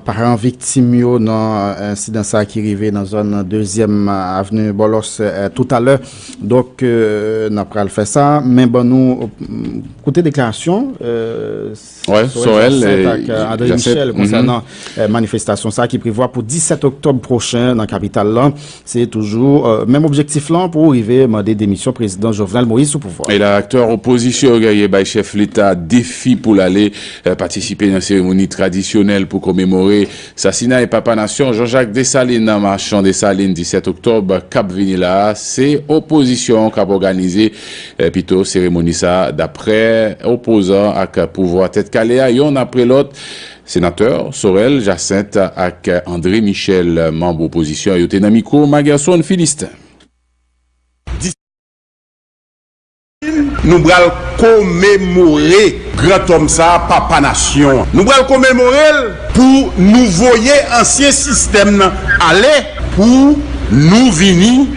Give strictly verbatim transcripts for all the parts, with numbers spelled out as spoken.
paran viktim yo nan ensidan sa ki rive nan zòn Dezyèm Avni Bòlòs toutalè. Donk, n ap pral fè sa, men ban nou koute deklarasyon Sorel Jacinthe ak André Michel konsènan manifestasyon sa ki prevwa pou disèt oktòb pwochen nan kapital lan. Se toujou menm objektif lan pou rive mande demisyon prezidan Jovenel Moïse sou pouvwa. E la, aktè opozisyon yo genyen bay chèf leta defi pou l ale patisipe nan seremoni tradisyonèl pou komemore sasinay papa nasyon Jean-Jacques Dessalines nan Machan Dessalines disèt oktòb k ap vini la a. Se opozisyon k ap òganize pito seremoni sa a, daprè opozan ak pouvwa tèt kale a, yonn apre lòt. Senatè Sorel Jacinthe ak André Michel, manm opozisyon, yo te nan mikwo Magerson Philistin. Nou pral komemore grantòm sa a, papa nasyon an. Nou pral komemore l pou nou voye ansyen sistèm nan ale, pou nou vini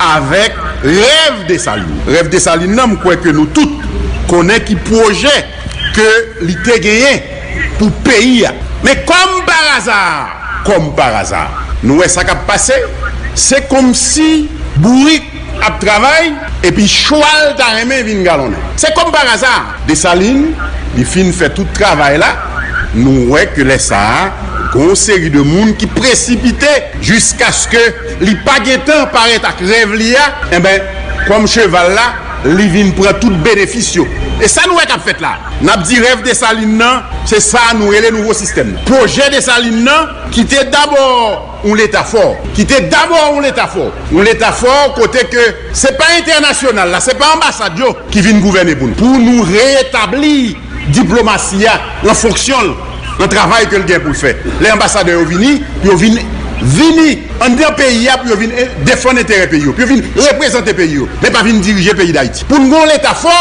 avèk rèv Desalin. Rèv Desalin nan, m kwè ke nou tout konnen ki pwojè ke li te genyen pou peyi a. Men kòm pa aza, kòm pa aza, nou wè sa k ap pase, se kòmsi bourik ap travay, epi chwal ta renmen vin galonnen. Se kòm pa aza. Desalin, li fin fè tout travay la, nou wè ke lè sa a, gen yon seri de moun ki presipite jiskaske li pa gentan parèt ak rèv li a, enben, kòm cheval la, li vin pran tout benefis yo. E sa nou wè k ap fèt la. N ap di rèv Desalin nan, se sa nou rele nouvo sistèm nan. Pwojè Desalin nan, ki te dabò yon leta fò, ki te dabò yon leta fò, yon leta fò kote ke se pa entènasyonal la, se pa anbasad yo ki vin gouvène pou nou. Pou nou retabli diplomasi a nan fonksyon l, nan travay ke l gen pou l fè. Lè anbasadè yo vini, pou yo vin, vini anndan peyi a, pou yo vin, eh, defann enterè peyi yo, pou yo vin reprezante peyi yo, men pa vin dirije peyi Dayiti. Pou n gen yon leta fò,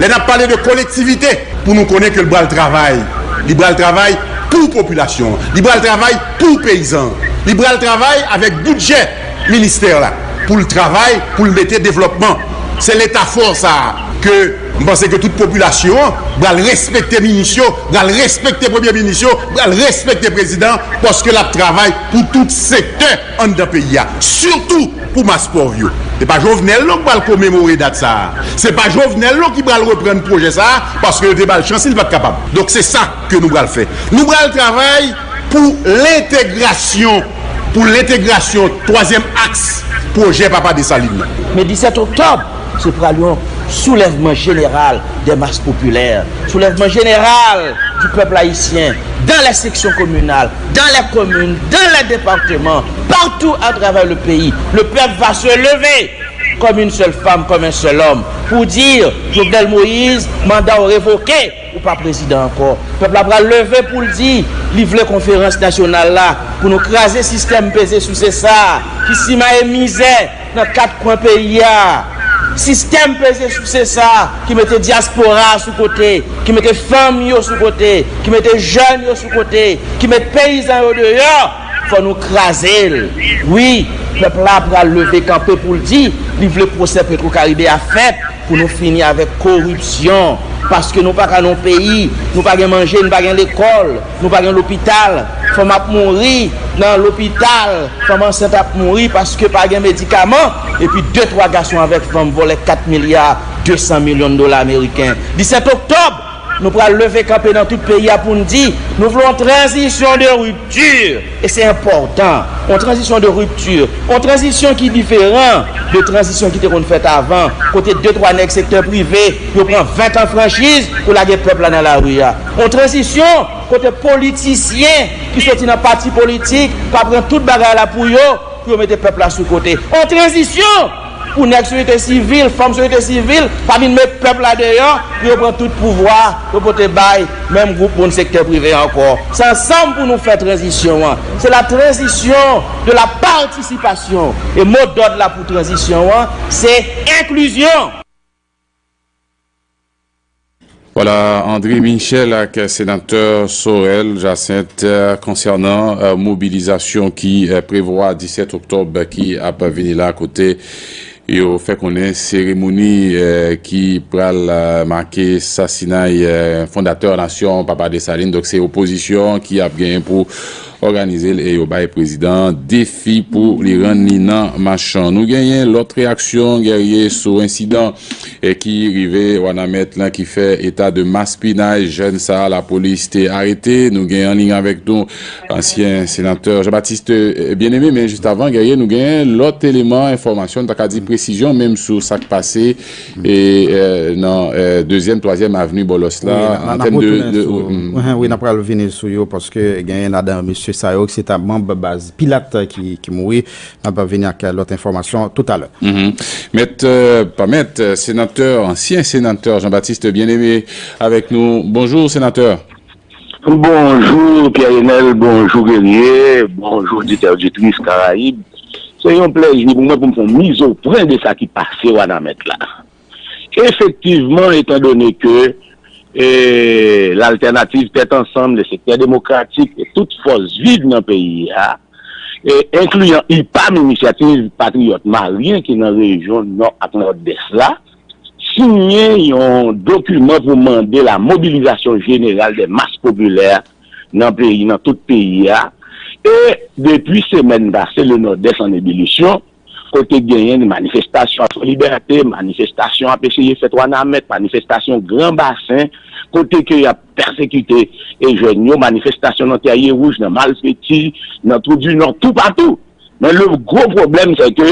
lè n ap pale de kolektivite, pou nou konnen ke l pral travay. Li pral travay pou popilasyon an. Li pral travay pou peyizan an. Li pral travay avèk bidjè ministè la pou l travay, pou l mete devlòpman. Se leta fò sa a ke m panse ke tout popilasyon an pral respekte minis yo, pral respekte premye minis yo, pral respekte prezidan an, paske l ap travay pou tout sektè anndan peyi a, sitou pou mas pòv yo. Se pa Jovenel non ki pral komemore dat sa a. Se pa Jovenel non ki pral reprann pwojè sa a, paske yo te ba l chans, li pa t kapab. Donk, se sa ke nou pral fè. Nou pral travay pou lentegrasyon, pou lentegrasyon twazyèm aks pwojè Papa Desalin nan. Men disèt oktòb, se pral yon soulèvman jeneral des masses populaires, soulèvman jeneral du peuple haïtien, dans les sections communales, dans les communes, dans les départements, partout à travers le pays. Le peuple va se lever comme une seule femme, comme un seul homme, pour dire, Jovenel Moïse, manda w revoke, ou pa prezidan ankò. Pèp la pral leve pou l di, li vle konferans nasyonal la, pou nou kraze sistèm peze souse sa a, ki simaye mizè nan kat kwen peyi a. Sistèm peze souse sa a, ki mete dyaspora a sou kote, ki mete fanm yo sou kote, ki mete jèn yo sou kote, ki met peyizan yo deyò, fò nou kraze l. Wi, pèp la pral leve kanpe pou l di, li vle pwosè Petro Karibe a fèt, pou nou fini avèk koripsyon. Paske nou pa ka nan yon peyi, nou pa gen manje, nou pa gen lekòl, nou pa gen lopital. Fanm ap mouri nan lopital, fanm ansent ap mouri paske pa gen medikaman. Epi de twa gason avèk fanm vòlè kat milya de san milyon dola ameriken. Disèt oktòb, nou pral leve kanpe nan tout peyi a pou n di, nou vle yon tranzisyon de ripti. E se enpòtan. Yon tranzisyon de ripti. Yon tranzisyon ki diferan de tranzisyon ki te konn fèt avan, kote de twa nèg sektè prive, yo pran ven tan franchiz pou lage pèp la nan lari a. Yon tranzisyon kote politisyen ki soti nan pati politik pa pran tout bagay la pou yo, pou yo mete pèp la sou kote. Yon tranzisyon pou nèg sosyete sivil, fanm sosyete sivil, pa vin met pèp la deyò, pou yo pran tout pouvwa, yo pote bay menm gwoup moun sektè prive ankò. Se ansanm pou nou fè tranzisyon an. C'est la transition de la participation. E mo dòd la pou tranzisyon an, se enklizyon. Vwala, André Michel ak senatè Sorel Jacinthe, euh, konsènan, euh, mobilizasyon ki, euh, prevwa disèt oktòb ki ap vini la, kote Yo fè konnen seremoni eh, ki pral eh, make sasinay eh, fondatè nasyon Papa Desalin. Donk se opozisyon ki ap genyen pou òganize l e yo bay prezidan defi pou li rann li nan machan. Nou genyen lòt reyaksyon Guerrier sou ensidan eh, ki rive Wanament lan ki fè eta de maspinay jèn sa a lapolis te arete. Nou gen an liy avèk nou ansyen senatè Jean-Baptiste eh, Bien-Aimé, men jis avan Guerrier nou gen lòt eleman enfòmasyon, nou ta ka di presizyon menm sou sa k pase e eh, nan eh, dezyèm, twazyèm avni Bòlòs la an tèm de, de, mm. Wi, n ap pral vini sou yo paske genyen ladan mesye sa yo ki se ta manm baz Pilat ki, ki mouri. N ap vini ak lòt enfòmasyon toutalè. Mèt, pa mèt, senatè, ansyen senatè Jean-Baptiste Bien-Aimé avèk nou. Bonjou senatè. Bonjou Pierre Enel, bonjou Guerrier, bonjou oditè oditris Karayib. Se yon plèzi pou mwen pou m fè yon mizopwen de sa ki pase Wanament la. Efektivman, etandone ke e, Laltènativ Tèt Ansanm, le sektè demokratik e tout fòs viv nan peyi a, e, enkliyan IPAM, Inisyativ Patriyòt Malyen ki nan rejyon Nò ak Nòdès la, siyen yon dokiman pou mande la mobilisation générale des masses populaires nan peyi, nan tout peyi a. E depi semèn pase, le Nòdès an ebilisyon, kote genyen manifestasyon ap fè libète, manifestasyon ap eseye fèt Wanament, manifestasyon Gran Basen, kote ke y ap pèsekite e jèn yo, manifestasyon nan Tèye Wouj, nan Malfeti, nan Twou di Nò, toupatou. Men le gwo pwoblèm se ke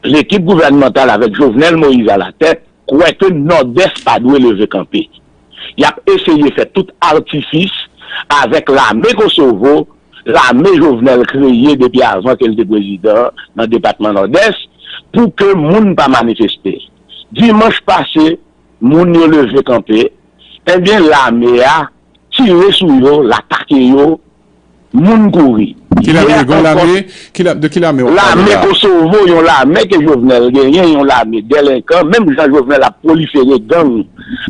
lekip gouvènmantal avèk Jovenel Moïse alatèt kwè ke Nòdès pa dwe leve kanpe. Y ap eseye fè tout atifis avèk lame Kosovo, lame Jovenel kreye depi avan ke l te prezidan nan depatman Nòdès, pou ke moun pa manifeste. Dimanch pase, moun yo leve kanpe, ebyen lame a tire sou yo, l atake yo, moun kouri. Ki lame, gen yon lame, ki la, de ki lame w ap pale la? Lame Kosovo, yon lame ke Jovenel genyen, yon lame delenkan, menm jan Jovenel ap pwolifere gang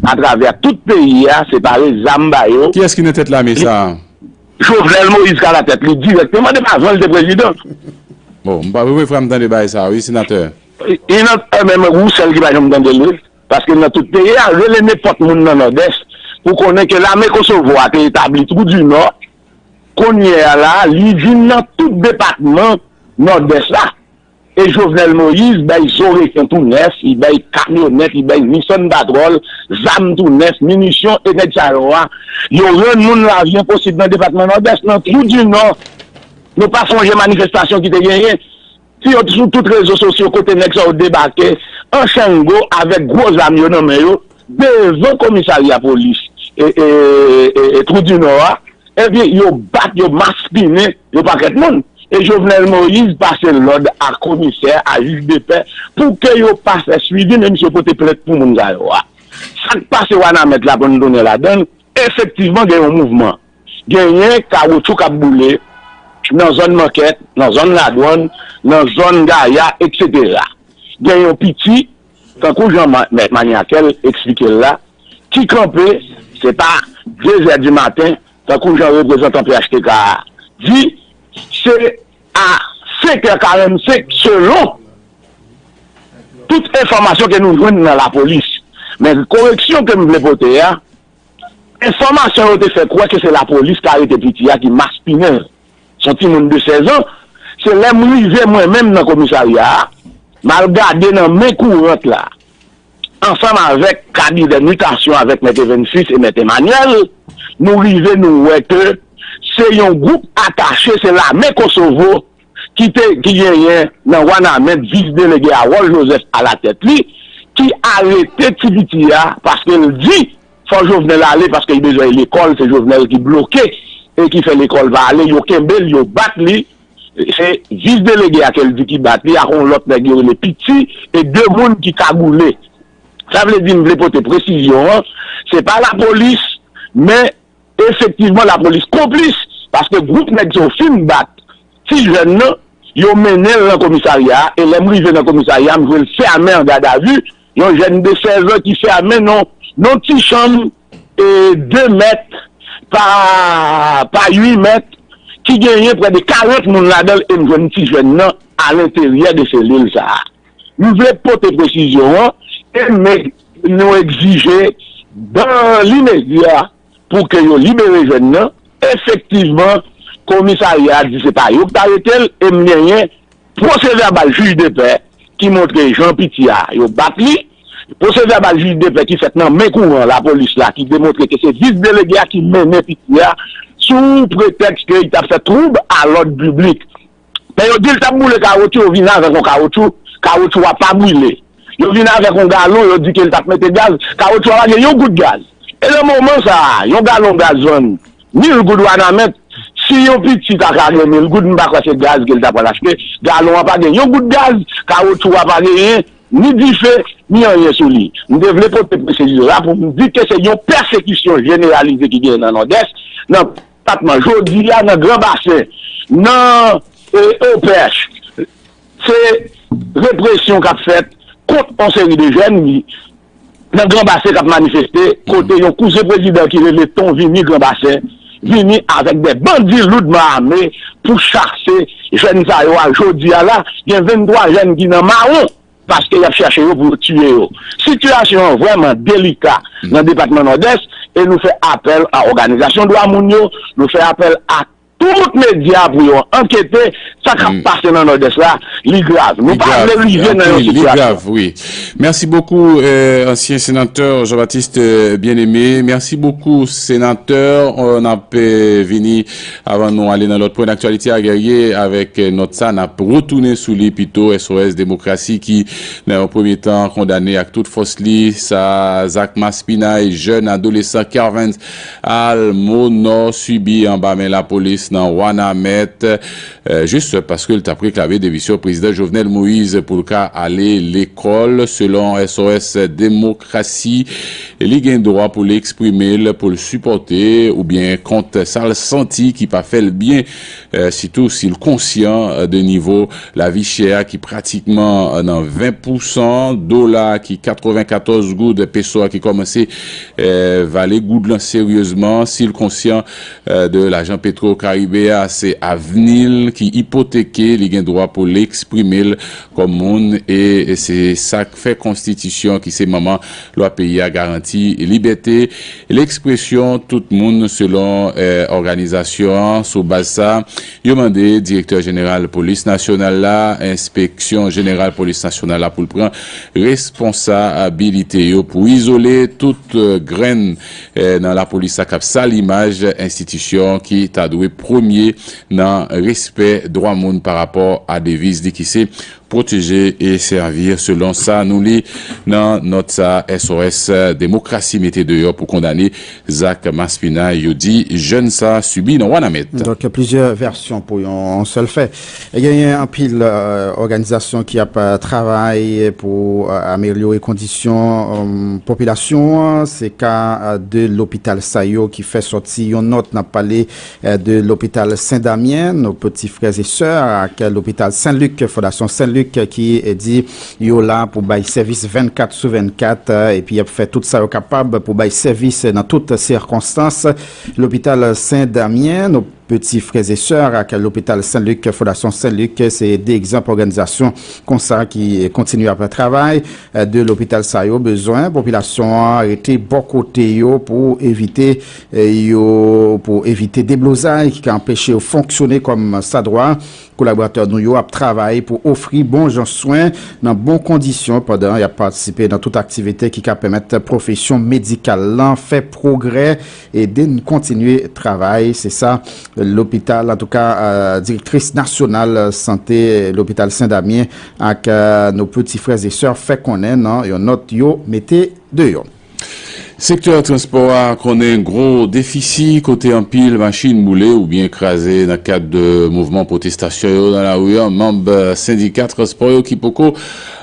atravè tout peyi a, separe zam ba yo. Kiyès ki nan tèt lame sa a? Jovenel Moïse ka latèt li dirèkteman depi avan l te prezidan. Bon, m pa premye fwa m tande bagay sa a, wi, senatè. E nan, e menm ou sèl ki pa janm tande l, wi. Paske nan tout peyi a, rele nenpòt moun nan Nòdès pou konnen ke lame Kosovo a te etabli Twou di Nò, kounye a la, li vin nan tout depatman Nòdès la. E Jovenel Moïse bay zo reken tou nèf, li bay kamyonèt, li bay Nissan Patrol, zam tou nèf, minisyon, e nèg sa yo a, yo rann moun lavi enposib nan depatman Nòdès, nan Twou di Nò. Nou pa sonje manifestasyon ki te genyen? Si yo sou tout rezo sosyo kote nèg sa yo debake an chango avèk gwo zam yo nan men yo devan komisarya polis e, e, e, e Twou di Nò a, epi yo bat, yo maspinen yon pakèt moun. E Jovenel Moïse pase lòd a komisè, a jij de pè, pou ke yo pa fè swivi, men misye pote plent pou moun sa yo a. Sa k pase Wanament la pou n tounen ladan l, efektivman gen yon mouvman. Genyen kawotchou k ap boule nan zòn Mankèt, nan zòn Ladwàn, nan zòn Gaya, etsetera. Gen yon piti, tankou jan Mèt Manyakèl eksplike l la, ki kanpe, se pa de zè di maten, tankou jan reprezantan P H T K a di, se a senk è karannsenk selon tout enfòmasyon ke nou jwenn nan lapolis. Men koreksyon ke m vle pote a, enfòmasyon yo te fè kwè ke se lapolis k arete piti a ki maspinen l. Se yon timoun de sèz an. Se lè m rive mwen menm nan komisarya a, m al gade nan men kourant la, ansanm avèk kabinè mitasyon avèk mèt Evens Fils e mèt Emmanuel, nou rive nou wè ke se yon gwoup atache, se lame Kosovo ki te ki genyen nan Wanament vis delege Harold Joseph alatèt li, ki arete ti piti a paske l di fò Jovenel ale paske l bezwen lekòl, se Jovenel ki bloke e ki fè lekòl pa ale, yo kenbe l, yo bat li. Se vis delege a ke l di ki bat li ak yon lòt nèg yo rele Piti e de moun ki kagoule. Sa vle di m vle pote presizyon an, se pa lapolis, men efektivman lapolis konplis, paske gwoup nèg sa yo fin bat ti jèn nan, yo mennen l nan komisarya a, e lè m rive nan komisarya a, m jwenn l fèmen an gadavi, yon jèn de sèz an ki fèmen nan yon ti chanm e de mèt pa pa uit mèt, ki genyen prè de karant moun ladan l, e m jwenn ti jèn nan alenteryè de selil sa a. M vle pote presizyon an, e men nou egzije dan limedya pou ke yo libere jèn nan. Efektivman, komisarya a di se pa yo ki ta rete l, e m genyen pwosevèbal jij de pè ki montre jan piti a yo bat li, pwosevèbal jij de pè ki fèt nan men kouran lapolis la ki demontre ke se vis delege a ki mennen piti a sou pretèks ke li t ap fè twoub a lòd piblik. Lè yo di l t ap boule kawotchou, yo vin avèk yon kawotchou, kawotchou a pa brile. Yo vin avèk yon galon, yo di ke l t ap mete gaz, kawotchou a pa gen yon gout gaz. E nan moman sa a, yon galon gaz vann mil goud Wanament, si yon pitit a ka gen mil goud, m pa kwè se gaz ke l ta pral achte, galon an pa gen yon gout gaz, kawotchou a pa genyen, ni dife, ni anyen sou li. M te vle pote presizyon la pou m di ke se yon pèsekisyon jeneralize ki genyen nan Nòdès, nan depatman, jodi a nan Gran Basen, nan e, O P H. Se represyon k ap fèt kont yon seri de jèn nan Gran Basen k ap manifeste, kote yon kouzen prezidan ki rele Ton Vini Gran Basen vini avèk de bandi loudman ame pou chase jèn sa yo a. Jodi a la, gen venntwa jèn ki nan mawon paske y ap chache yo pou yo tiye yo. Sitiyasyon an vrèman delika nan depatman Nòdès e nou fè apèl a òganizasyon dwa moun yo, nou fè apèl a tout medya pou yo ankete sa k ap pase nan Nòdès la, li grav. Nou pa vle rive nan yon sitiyasyon. Li grav, wi. Mèsi bokou, ansyen senatè Jean-Baptiste Bien-Aimé. Mèsi bokou, senatè. N ap vini, avan nou ale nan lòt pwen daktyalite a, Guerrier, avèk nòt sa, n ap retounen sou li pito. S O S Demokrasi ki, nan yon premye tan, kondane ak tout fòs li sa zak maspinay jèn adolesan Kervens Almonor sibi anba men lapolis nan Wanament, jis paske l t ap reklame demisyon prezidan Jovenel Moïse pou l ka ale lekòl. Selon S O S Demokrasi, li gen dwa pou l eksprime l, pou l sipòte oubyen kont sa l santi ki pa fè l byen, sitou si l konsyan de nivo lavi chè a ki pratikman nan ven pousan, dola a ki katrevenkatòz goud, peso a ki kòmanse vale goud lan seryezman, si l konsyan de lajan Petro Karibe a, se avni l ki ipoteke, li gen dwa pou l eksprime l kòm moun, e se sa k fè konstitisyon ki se manman lwa peyi a garanti libète lekspresyon tout moun selon òganizasyon an. Sou baz sa, yo mande direktè jeneral polis nasyonal la, enspeksyon jeneral polis nasyonal la pou l pran responsabilite yo pou izole tout grenn nan lapolis sa k ap sal imaj enstitisyon ki ta dwe premye nan respè dwa moun pa rapò a deviz li ki se pwoteje e sèvi selon sa nou li nan nòt sa S O S Demokrasi mete deyò pou kondane zak maspinay yo di jèn sa sibi nan Wanament. Donk, plizyè vèsyon pou yon sèl fè. E genyen anpil òganizasyon ki ap travay pou amelyore kondisyon popilasyon an. Se ka de lopital sa yo ki fè sòti yon nòt. N ap pale de lopital Sen Damyen, nos petits frères et sœurs, ak lopital Sen Lik, Fondasyon Sen Lik, ki di yo la pou bay sèvis vennkat sou vennkat, epi y ap fè tout sa yo kapab pou bay sèvis nan tout sikonstans. Lopital Sen Damyen, nos petits frères et sœurs, ak lopital Sen Lik, Fondasyon Sen Lik, se de egzanp òganizasyon konsa ki kontinye ap travay. De lopital sa yo bezwen popilasyon an rete bò kote yo pou evite yo pou evite deblozay ki ka anpeche yo fonksyone kòm sa dwa. Kolaboratè nou yo ap travay pou ofri bon jan swen nan bon kondisyon pandan y ap patisipe nan tout aktivite ki ka pèmèt pwofesyon medikal lan fè pwogrè. Ede n kontinye travay. Se sa lopital, antouka, direktris nasyonal sante lopital Sen Damyen ak nos petits frères et sœurs fè konnen nan yon nòt yo mete deyò. Sektè transpò a konnen gwo defisi kote anpil machin boule oubyen kraze nan kad de mouvman pwotestasyon yo nan lari a. Manm sendika transpò yo ki poko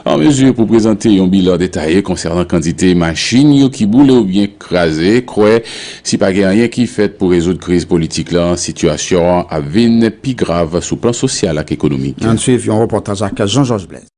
an mezi pou prezante yon bilan detaye konsènan kantite machin yo ki boule oubyen kraze, kwè si pa gen anyen ki fèt pou rezoud kriz politik lan, sitiyasyon an ap vin pi grav sou plan sosyal ak ekonomik. Ann swiv yon repòtaj ak Jean Georges Blaise.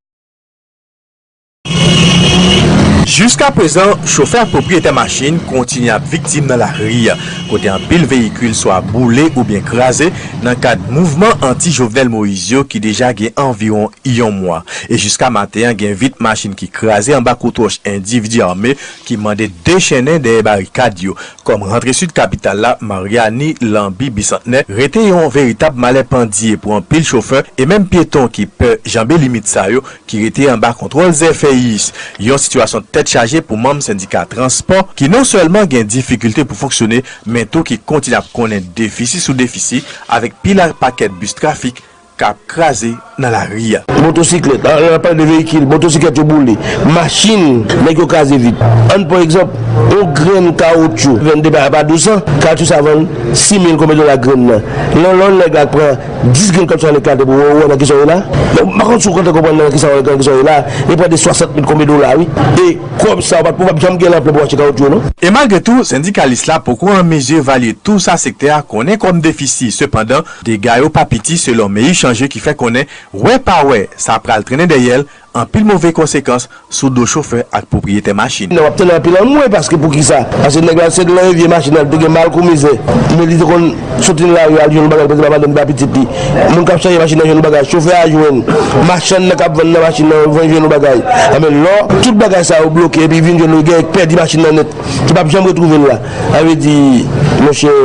Jiskaprezan, chofè ak pwopriyetè machin kontinye ap viktim nan lari a. kote anpil veyikil swa boule oubyen kraze nan kad mouvman anti-Jovenel Moïse yo ki deja gen anviwon yon mwa. E jiska maten an, gen vit machin ki kraze anba kout wòch endividi ame ki mande dechennen dèyè barikad yo. Kòm rantre sid kapital la, Maryani, Lanbi, Bisantnè, rete yon veritab malè pandye pou anpil chofè e menm pyeton ki pè janbe limit sa yo ki rete anba kontwòl zèfèyis. Yon sitiyasyon tèt chaje pou manm sendika transpò ki non sèlman gen difikilte pou fonksyone, men tou ki kontinye ap konnen defisi sou defisi avèk pil ak pakèt bis trafik k ap kraze nan lari a. Motosiklèt, la, la, la pale de veyikil, motosiklèt yo boule, machin, nèg yo kraze vit. Ann pran egzanp, yon grenn kawotchou, vennde pa, pa douz san, kawotchou sa vann sis mil konbyen dola grenn nan. Lè, lè yon nèg la pran dis grenn kòb sa l eklate pou wè, wè nan kisa w ye la. Donk, m pa konn si w kontan konprann nan kisa w, nan kisa w ye la. E pran de swasant mil konbyen dola, wi. E kòb sa, w pa, w p ap janm gen lanplè pou w achte kawotchou, non. E malgre tou, sendikalis la poko an mezi evalye tou sa sektè a konnen kòm defisi. Sepandan, dega yo pa piti, selon Meyi Chanje ki fè konnen, wè pa wè, sa pral trennen dèyè l anpil move konsekans sou do chofè ak pwopriyetè machin. Nan w ap tande anpil anmwe, paske poukisa? Paske nèg la se nan yon vye machin nan, li te gen mal kou mizè. Men li te konn soti nan lari al jwenn yon bagay, li pa te ba madanm li, ba pitit li. Moun k ap chanje machin nan jwenn yon bagay, chofè a jwenn, machann nan k ap vann nan machin nan jwenn yon bagay. Anben lò, tout bagay sa yo bloke, epi vin jwenn yon nèg pèdi machin nan nèt, ki p ap janm retwouve l la. Sa vle di, monchè,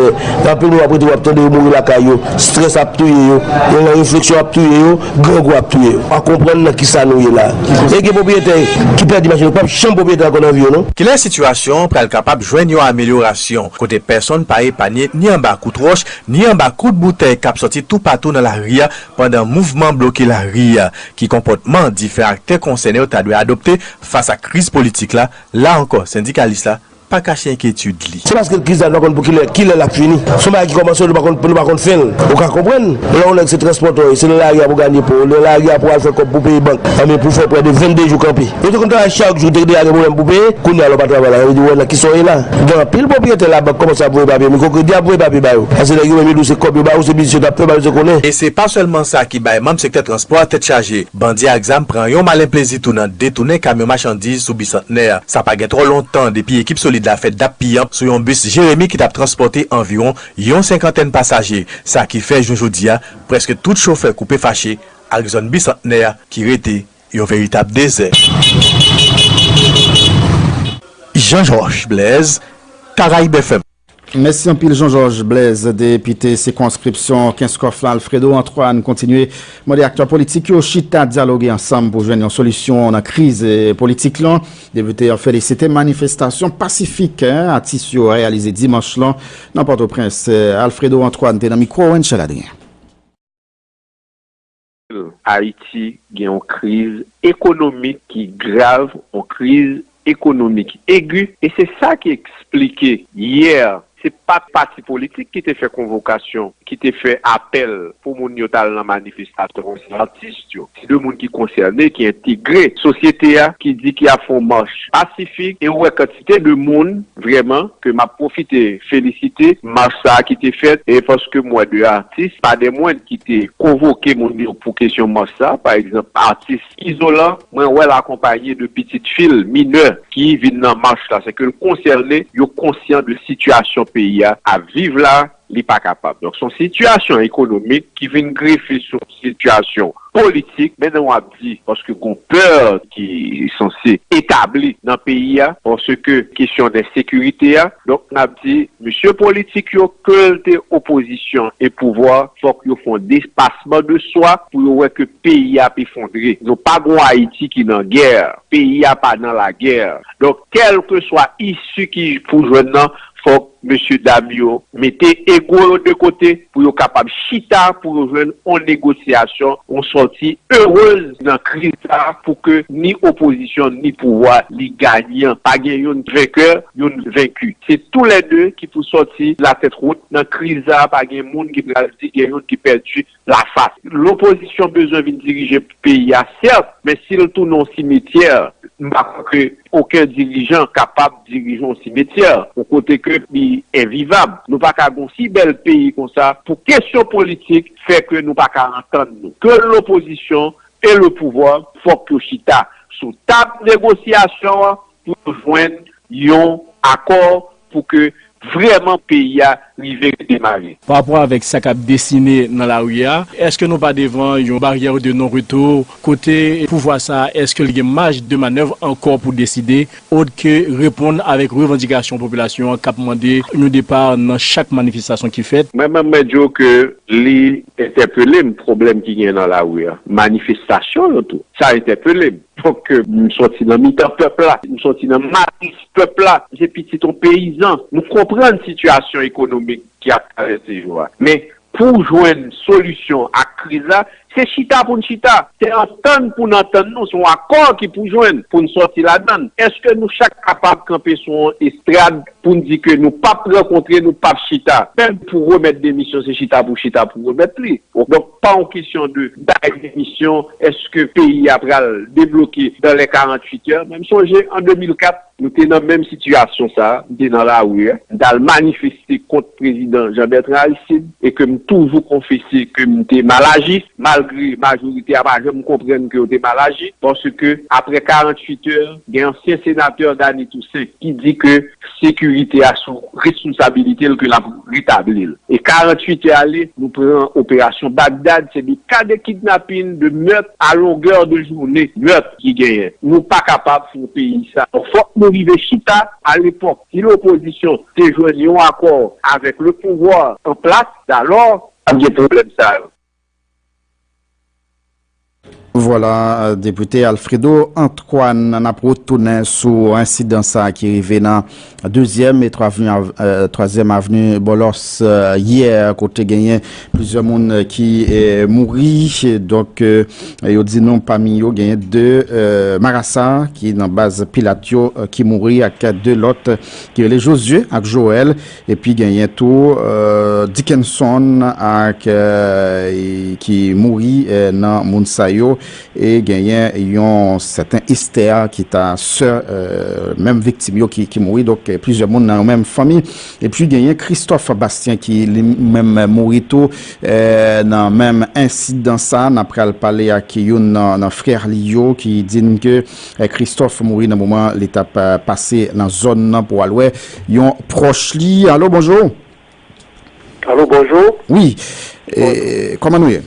anpil moun ap rete, w ap tande yo mouri lakay yo, estrès ap touye yo, nan refleksyon ap touye yo, grangou ap touye yo. Pa konprann nan kisa nou ye la. E gen pwopriyetè ki pèdi machin yo, p ap janm pwopriyetè ankò nan vi yo, non. Kilè sitiyasyon an pral kapab jwenn yon amelyorasyon, kote pèsonn pa epanye ni anba kout wòch, ni anba kout boutèy k ap sòti toupatou nan lari a pandan mouvman bloke lari a? Ki konpòtman diferan aktè konsène yo ta dwe adopte fas ak kriz politik la? La ankò, sendikalis la pa kache enkyetid li. Se paske kriz la, nou pa konn pou kilè, kilè l ap fini. Se yon bagay ki kòmanse, nou pa konn, nou pa konn fen l. Ou ka konprann, lè yon nèg se transpòtè w ye, se nan lari a pou w ganye pen w, nan lari a pou w al fè kòb pou w peye bank, anben pou w fè prè de vennde jou kanpe. Ou te konn travay chak jou, ou te deja gen pwoblèm pou w peye, kounye a lè w pa travay la, sa vle di w wè nan kisa w ye la. Gen anpil pwopriyetè labank kòmanse ap voye papye, mikwokredi ap voye papye ba yo. Paske nèg yo menm yo di w se kòb yo ba yo, se biznis yo t ap fè, ba yo se konnen. E se pa sèlman sa ki bay manm sektè transpò a tèt chaje. Bandi ak zam pran yon malen plezi tou nan detounen kamyon machandiz sou Bisantnè a. Sa pa gen twò lontan depi ekip solid la fè dap piyanp sou yon bis Jeremi ki t ap transpòte anviwon yon senkantèn pasaje. Sa ki fè, jou jodi a, prèske tout chofè koupe fache ak zòn Bisantnè a ki rete yon veritab dezè. Jean Georges Blaise, Caraïbes F M. Mèsi anpil, Jean Georges Blaise. Depite sikonskripsyon Kenskòf la, Alfredo Antoine, kontinye mande aktè politik yo chita dyaloge ansanm pou jwenn yon solisyon nan kriz, eh, politik lan. Depite an felisite manifestasyon pasifik, eh, atis yo reyalize dimanch lan nan Pòtoprens. Eh, Alfredo Antoine te nan mikwo Wenchel Adrien. Ayiti gen yon kriz ekonomik ki grav, yon kriz ekonomik egi, e se sa ki eksplike yè, se pa pati politik ki te fè konvokasyon, ki te fè apèl pou moun yo t al nan manifestasyon an, se atis yo, se de moun ki konsène, ki entegre sosyete a, ki di ki ap fè yon mach pasifik, e ou wè kantite de moun vrèman ke m ap pwofite felisite mach sa a ki te fèt, e paske m wè de atis, pa de mwen ki te konvoke moun yo pou kesyon mach sa, pa egzanp, atis Izolan, mwen wè l akonpaye de pitit fi l minè ki vin nan mach la, se ke l konsène, yo konsyan de sitiyasyon peyi a ap viv la, li pa kapab. Donk, se yon sitiyasyon ekonomik ki vin grefe sou yon sitiyasyon politik, men nou ap di, paske gon pè ki sanse etabli nan peyi a, paske kesyon de sekirite a, donk n ap di, mesye politik yo, ke l te opozisyon e pouvwa, fòk yo fè yon depasman de swa pou yo wè ke peyi a ap efondre. Nou pa gon Ayiti ki nan gè, peyi a pa nan lagè. Donk, kèlkeswa isi ki pou jwenn nan, fòk mesye dam yo mete ego yo de kote pou yo kapab chita, pou yo jwenn yon negosyasyon, yon sòti erez nan kriz sa a, pou ke ni opozisyon, ni pouvwa, li ganyan. Pa gen youn venkè, youn venki. Se toulède ki pou sòti latèt wot nan kriz sa a. Pa gen moun ki pral di gen youn ki pèdi lafas. Lopozisyon bezwen vin dirije peyi a, sèt, men si l tounen yon simetyè, m pa kwè ke okenn dirijan kapab dirije yon simetyè, yon kote ke li envivab. Nou pa ka gon si bèl peyi konsa pou kesyon politik fè ke nou pa ka antann nou. Ke lopozisyon e le pouvwa, fòk yo chita sou tab negosyasyon an pou yo jwenn yon akò pou ke vrèman peyi a rive redemare. Pa rapò avèk sa k ap desine nan lari a, èske nou pa devan yon baryè de non retou kote pouvwa sa a, èske l gen maj de manèv ankò pou deside, òt ke reponn avèk revandikasyon popilasyon an k ap mande yon depa nan chak manifestasyon ki fèt? Mwen menm, mwen di w ke li entèpele m pwoblèm ki gen nan lari a. Manifestasyon yo tou, sa entèpele m. Fòk ke m sòti nan mitan pèp la, m sòti nan matris pèp la. M se pitit yon peyizan. Nou konprann sitiyasyon ekonomik ki ap travèse yo a. Men, pou jwenn solisyon ak kriz la, se chita pou n chita. Se antann pou n antann nou. Se yon akò ki pou jwenn pou n sòti ladan l. Èske nou chak kapab kanpe sou yon estrad pou n di ke nou p ap rankontre, nou p ap chita? Menm pou remèt demisyon, se chita pou chita pou remèt li. Donk, pa yon kesyon de bay demisyon, èske peyi a pral debloke dans les quarante-huit heures? Men m sonje an de mil kat, nou te nan menm sitiyasyon sa a, m te nan lari a, m t al manifeste kont prezidan Jean Bertrand Aristide, e ke m toujou konfese ke m te mal aji, malgre majorite a pa janm konprann ke yo te mal aji, paske apre karanntuit è, gen ansyen senatè Dany Toussaint ki di ke sekirite a sou responsabilite l ke l ap retabli l. E karanntuit è ale, nou pran operasyon Bagdad, se de ka de kidnapin, de mèt a longè de jounen, mèt ki genyen. Nou pa kapab fè yon peyi sa. Fòk nou rive chita. Alepòk, si lopozisyon te jwenn yon akò avèk le pouvwa an plas, alò, pa t ap gen pwoblèm sa yo. Vwala, Depite Alfredo Antoine. N ap retounen sou ensidan sa a ki rive nan dezyèm e twazyèm avni Bòlòs yè, kote genyen plizyè moun ki mouri. Donk, yo di nou pami yo genyen de marasa ki nan baz Pilat yo ki mouri, ak de lòt ki rele Jozye ak Joèl. Epi genyen tou Dickenson ak ki mouri nan moun sa yo. E genyen yon sèten Esther ki ta sè menm viktim yo ki mouri. Donk, plizyè moun nan yon menm fanmi. Epi genyen Christophe Bastien ki li menm mouri tou nan menm ensidan sa. N ap pral pale ak youn nan frè li yo ki di n ke Christophe mouri nan moman li t ap pase nan zòn nan pou al wè yon pwòch li. Alo, bonjou. Alo, bonjou. Wi. Kòman nou ye?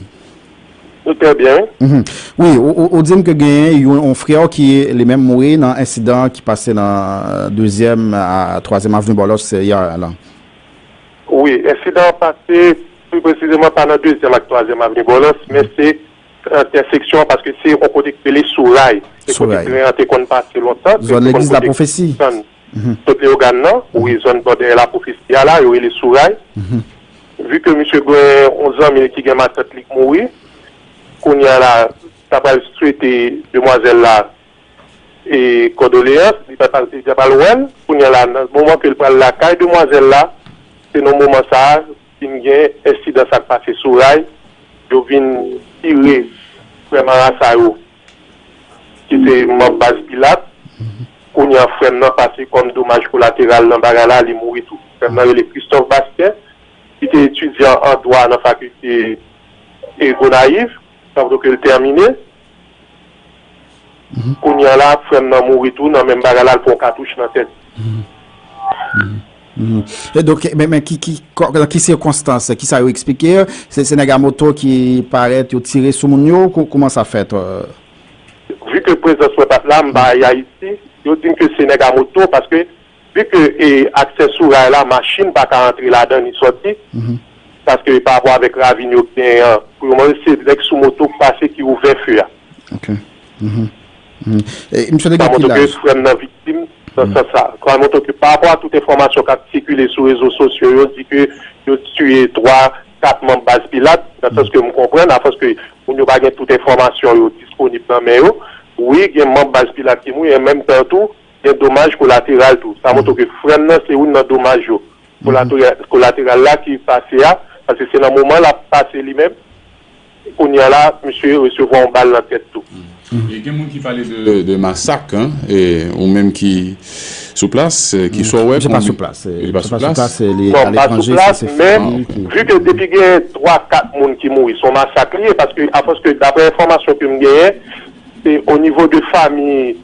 Nou trè byen. Wi, ou di m ke genyen yon frè w ki li menm mouri nan ensidan ki pase nan dezyèm a twazyèm avni Bòlòs yè a la. Wi, ensidan an pase, pli presizeman, pa nan dezyèm ak twazyèm avni Bòlòs, men se entèseksyon an, paske se yon kote ki rele Souray. Se kote tren an te konn pase lontan. Zòn legliz Lapwofesi. Sot Leyogàn nan, wi, zòn bò dèyè Lapwofesi a la, yo rele Souray. Vi ke misye gen yon zanmi ki gen matant li k mouri, kounye a la, ta pral swete demwazèl la e kondoleyans, li ta pral, li ta pral wè l. Kounye a la, nan moman ke l pral lakay demwazèl la, se nan moman sa a, vin gen ensidan sa k pase Souray, yo vin tire frè marasa yo ki se manm baz Pilat. Kounye a, frè m nan pase kòm domaj kolateral nan bagay la, li mouri tou. Frè m nan rele Christophe Bastien, li te etidyan an dwa nan fakilte e Gonayiv, tanpri ke l tèmine. Kounye a la, frè m nan mouri tou nan menm bagay la, l pran katouch nan tèt. E donk, men, men ki, ki, nan ki sikonstans, ki sa yo eksplike? Se, se nèg a moto ki parèt, yo tire sou moun yo? Kouman sa fèt? Vi ke prezans mwen pa t la, m pa Ayiti, yo di m ke se nèg a moto, paske vi ke e, aksè Souray la, machin pa ka antre ladan ni sòti, paske pa rapò avèk ravin yo genyen an, pou yo mande se nèg sou moto k pase ki ouvè fe a. Ok. E misye te gen ki laj? Frè m nan viktim nan sans sa. Sa montre ke pa rapò a tout enfòmasyon k ap sikile sou rezo sosyo yo, di ke yo tiye twa, kat manm baz Pilat, nan sans ke m konprann, afòs ke moun yo pa gen tout enfòmasyon yo disponib nan men yo. Wi, gen manm baz Pilat ki mouri, an menm tan tou, gen domaj kolateral tou. Sa montre ke frè m nan se youn nan domaj yo. Kolateral la ki pase a, paske se nan moman l ap pase li menm, kounye a la, misye resevwa yon bal nan tèt tou. E gen moun ki pale de, de masak, hein, e ou menm ki sou plas, e ki sa w wè? Misye pa sou plas, misye pa sou plas, li aletranje, se se fanmi ki. Vi ke depi gen twa, kat moun ki mouri, se yon masak li ye, paske, afòs ke, daprè enfòmasyon ke m genyen, se o nivo de fanmi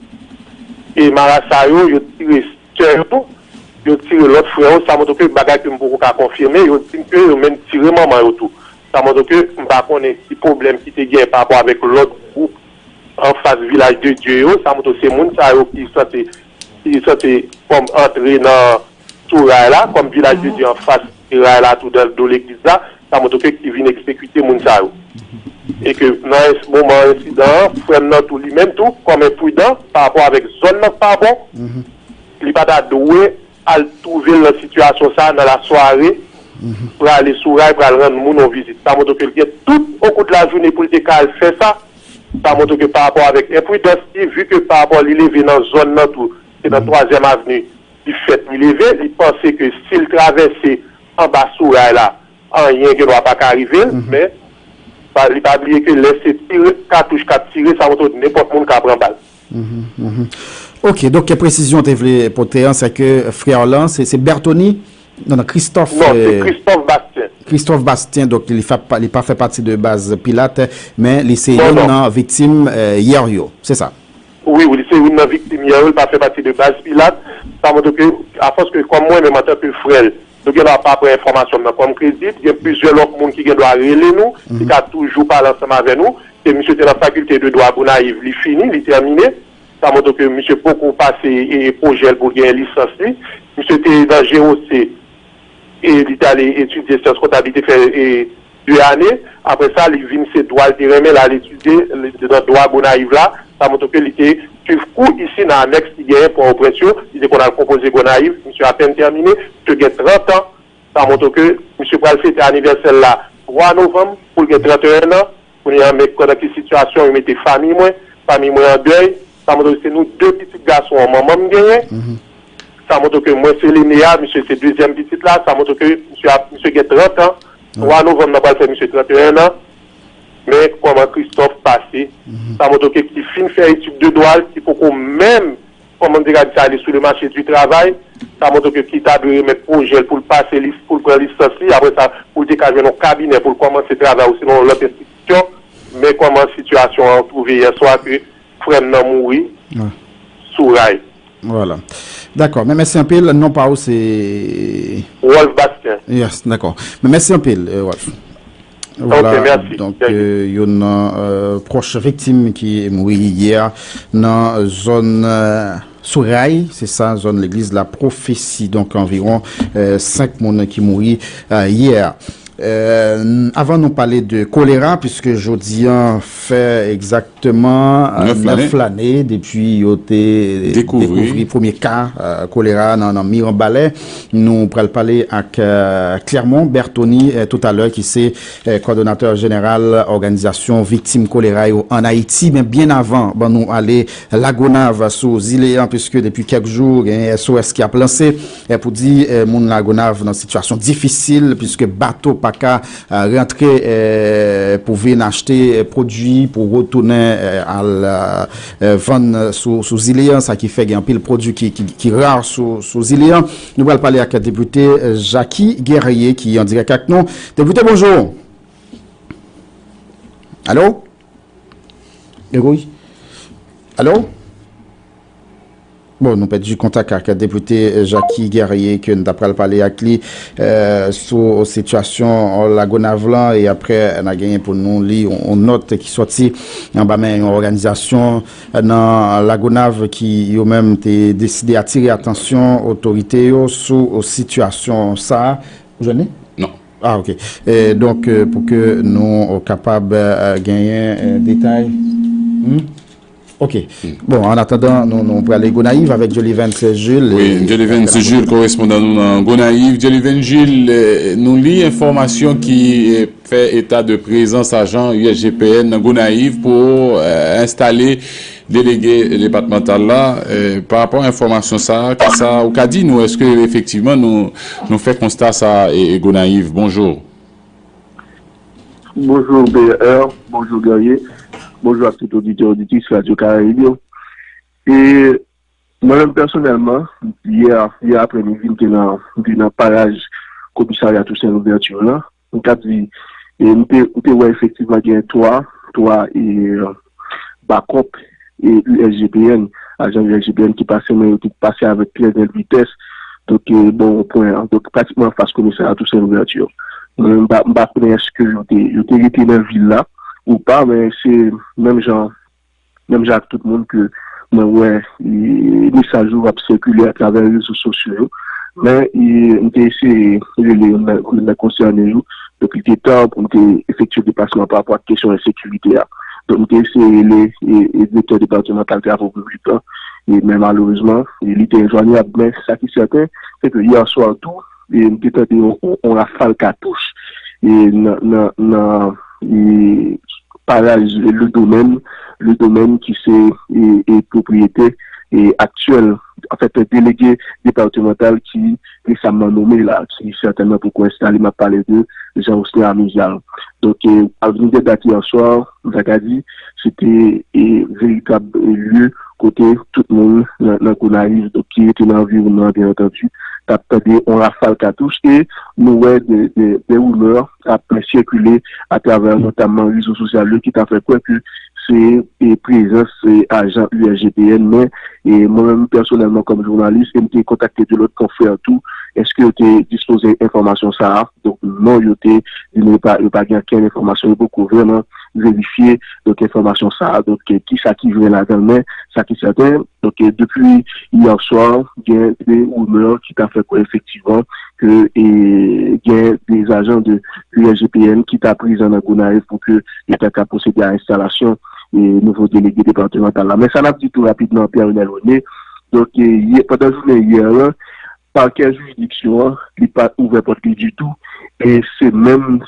e marasa yo, yo tire sè yo, yo tire lòt frè yo, sa montre ke bagay ke m poko ka konfime, yo di m ke yo menm tire manman yo tou. Sa montre ke m pa konnen ki pwoblèm ki te gen pa rapò avèk lòt gwoup anfas Vilaj de Dye yo, sa montre se moun sa yo ki sanse, ki sanse kòm antre nan sou ray la, kòm Vilaj de Dye anfas ray la tou dan do legliz la, sa montre ke ki vin egzekite moun sa yo. E ke nan ens- moman ensidan an, frè m nan tou, li menm tou, kòm enpridan pa rapò avèk zòn nan k pa bon, li pa ta dwe al twouve l nan sitiyasyon sa a nan lasware, prale sou ray, pral rann moun yon vizit. Sa montre ke l gen tout okou de lajounen pou l te ka al fè sa. Sa montre ke pa rapò avèk enpridans li, vi ke pa rapò li leve nan zòn nan tou, se nan twazyèm avni li fèt li leve, li panse ke si l travèse anba sou ray la, anyen gen dwa pa ka rive l, men pa, li pa bliye ke lè se tire, katouch k ap tire, sa montre nenpòt moun ka pran bal. Ok, donk kèk presizyon w te vle pote an, se ke frè w lan, se se Berthony, non, non, Christophe, Non, se Christophe Bastien. Christophe Bastien, donk li, fa, li pa fè pati de baz Pilat, men li se youn nan viktim yè yo, se sa? Wi, wi, li se youn nan viktim yè yo, li pa fè pati de baz Pilat. Sa montre ke, afòs ke kòm mwen menm antanke frè l, nou gen dwa pa pran enfòmasyon m nan kòm kredib, gen plizyè lòt moun ki gen dwa rele nou, ki ka toujou pale ansanm avè nou. Se misye te nan fakilte de dwa Gonayiv, li fini, li tèmine. Sa montre ke misye poko pase e, pwojè l pou l genyen lisans li. Misye te nan G O C e li t ale etidye syans kontab, li te fè e, de ane. Apre sa, li vin se dwa l te renmen, l al etidye nan dwa Gonayiv la. Sa montre ke li te swiv kou isi nan anèks ki genyen Pòtoprens yo. Li te konn al konpoze Gonayiv, misye apèn tèmine, misye gen trant an. Sa montre ke misye pral fete anivèsè l la twa novanm, pou l gen tranteyen an. Kounye a, men nan ki sitiyasyon yo mete fanmi mwen, fanmi mwen an dèy. Sa montre ke se nou de pitit gason an manman m genyen. Sa montre ke mwen se lene a, misye se dezyèm pitit la. Sa montre ke misye, ap, misye gen trant an. Twa novanm nan pral fè misye tranteyen an. Men kòman Christophe pase. Sa montre ke ki fin fè etid de dwa l, ki poko menm kòman m te ka di sa, ale sou le mache di travay. Sa montre ke ki ta dwe remèt pwojè l pou l pase lis, pou l pran lisans li. Apre sa, pou l te ka jwenn yon kabinè pou l kòmanse travay, ou sinon yon lòt enstitisyon. Men kòman sitiyasyon an twouve yè swa ke frè m nan mouri sou ray. Vwala. Dakò. Men mèsi anpil. Non pa w se Wolf Bastien. Yes, dakò. Men mèsi anpil, Wolf. Vwala, donk, youn nan pwòch viktim ki mouri yè nan zòn sou ray, se sa, zòn legliz La Prophétie. Donk, anviwon senk moun ki mouri yè. Avan nou pale de kolera, piske jodi a fè egzakteman nèf lane depi yo te dekouvri premye ka kolera nan Miranbalè. Nou pral pale ak Clermont Berthony toutalè, ki se kòdonatè jeneral òganizasyon viktim kolera yo ann Ayiti. Men byen avan, ban nou ale Lagonav, sou zile a, piske depi kèk jou gen S O S ki ap lanse pou di moun Lagonav nan sitiyasyon difisil, piske bato pa ka rantre pou vin achte pwodui pou retounen al vann sou zile a, sa ki fè gen anpil pwodui ki ra sou zile a. Nou pral pale ak depite Jacky Guerrier ki an dirèk ak nou. Depite, bonjou. Alo? Wi. Alo? Bon, nou pèdi kontak ak depite Jacky Guerrier ke n ta pral pale ak li sou sitiyasyon Lagonav lan, e apre n a genyen pou nou li yon nòt ki sòti anba men yon òganizasyon nan Lagonav ki yo menm te deside atire atansyon otorite yo sou sitiyasyon sa a. Ou jwenn li? Non. Ah, ok. Donk, pou ke nou kapab genyen detay. Ok. Bon, an atandan, nou, nou prale Gonayiv avèk Jolivens Jules. Wi, Jolivens Jules, korespondan nou nan Gonayiv. Jolivens Jules, nou li enfòmasyon ki fè eta de prezans ajan U S G P N nan Gonayiv pou enstale delege depatmantal la. Pa rapò a enfòmasyon sa a, kisa ou ka di nou? Èske efektivman nou, nou fè konsta sa a e Gonayiv? Bonjou. Bonjou B R, bonjou Guerrier, bonjou ak tout oditè, oditris Radyo Karayib yo. E mwen menm pèsonèlman, yè, yè aprè midi, m te nan, m te nan paraj komisarya Toussaint Louverture lan. M ka di, e m te, m te wè efektivman gen twa, twa e, bakòp e U S G P N, ajan U S G P N ki pase, men yo te pase avèk trè bèl vitès. Donk, e, bon pwen an. Donk, pratikman anfas komisarya Toussaint Louverture. Mwen, m pa, m pa konnen èske yo te, yo te rete nan vil la ou pa, men se menm jan, menm jan ak tout moun ke mwen wè, e, mesaj yo ap sikile atravè rezo sosyo yo. Men, e, m te eseye rele youn nan, youn nan konsène yo. Donk, li te tan pou m te efektye deplasman pa rapò ak kesyon ensekirite a. Donk, m te eseye rele, e, e, direktè depatmantal travo piblik lan, e, men malerezman, e, li te enjwanyab. Men, sa ki sèten, se ke yè swa tou, e, m te tande yon, yon, yon rafal katouch, e, nan, nan, nan, e, paraj Le Domaine, Le Domaine ki se, e, e, pwopriyete, e, aktyèl, anfèt, delege depatmantal ki resaman nome la, ki sètènman poko enstale, m ap pale de Jean Osner Amizial. Donk, e, avni dèt dati yè swa, m ta ka di, se te, e, veritab, e, lye kote tout moun nan, nan Gonayiv, donk, ki rete nan anviwònman an, byen antandi, t ap tande yon rafal katouch, e nou wè de, de, de rimè ap sikile atravè notamman rezo sosyal yo ki ta fè kwè ke se, e, prezans, e, ajan U S G P N, men, e, mwen menm pèsonèlman kòm jounalis, e m te kontakte de lòt konfrè tou, èske yo te dispoze enfòmasyon sa a? Donk, non, yo te di nou yo pa, yo pa gen okenn enfòmasyon, yo poko vrèman verifye, donk, enfòmasyon sa a. Donk, e, ki sa ki vrè ladan l, men sa ki sèten, donk, e, depi yè swa, gen de rimè ki ta fè kwè efektivman ke, e, gen de ajan de U S G P N ki ta prezan nan Gonayiv pou ke yo ta ka pwosede a enstalasyon, e, nouvo delege depatmantal la. Men sa n ap di tou rapidman, Pierre Renel René, donk, e, yè, pandan jounen yè a, pakè jiridiksyon an, li pa ouvè pòt li ditou, e se menm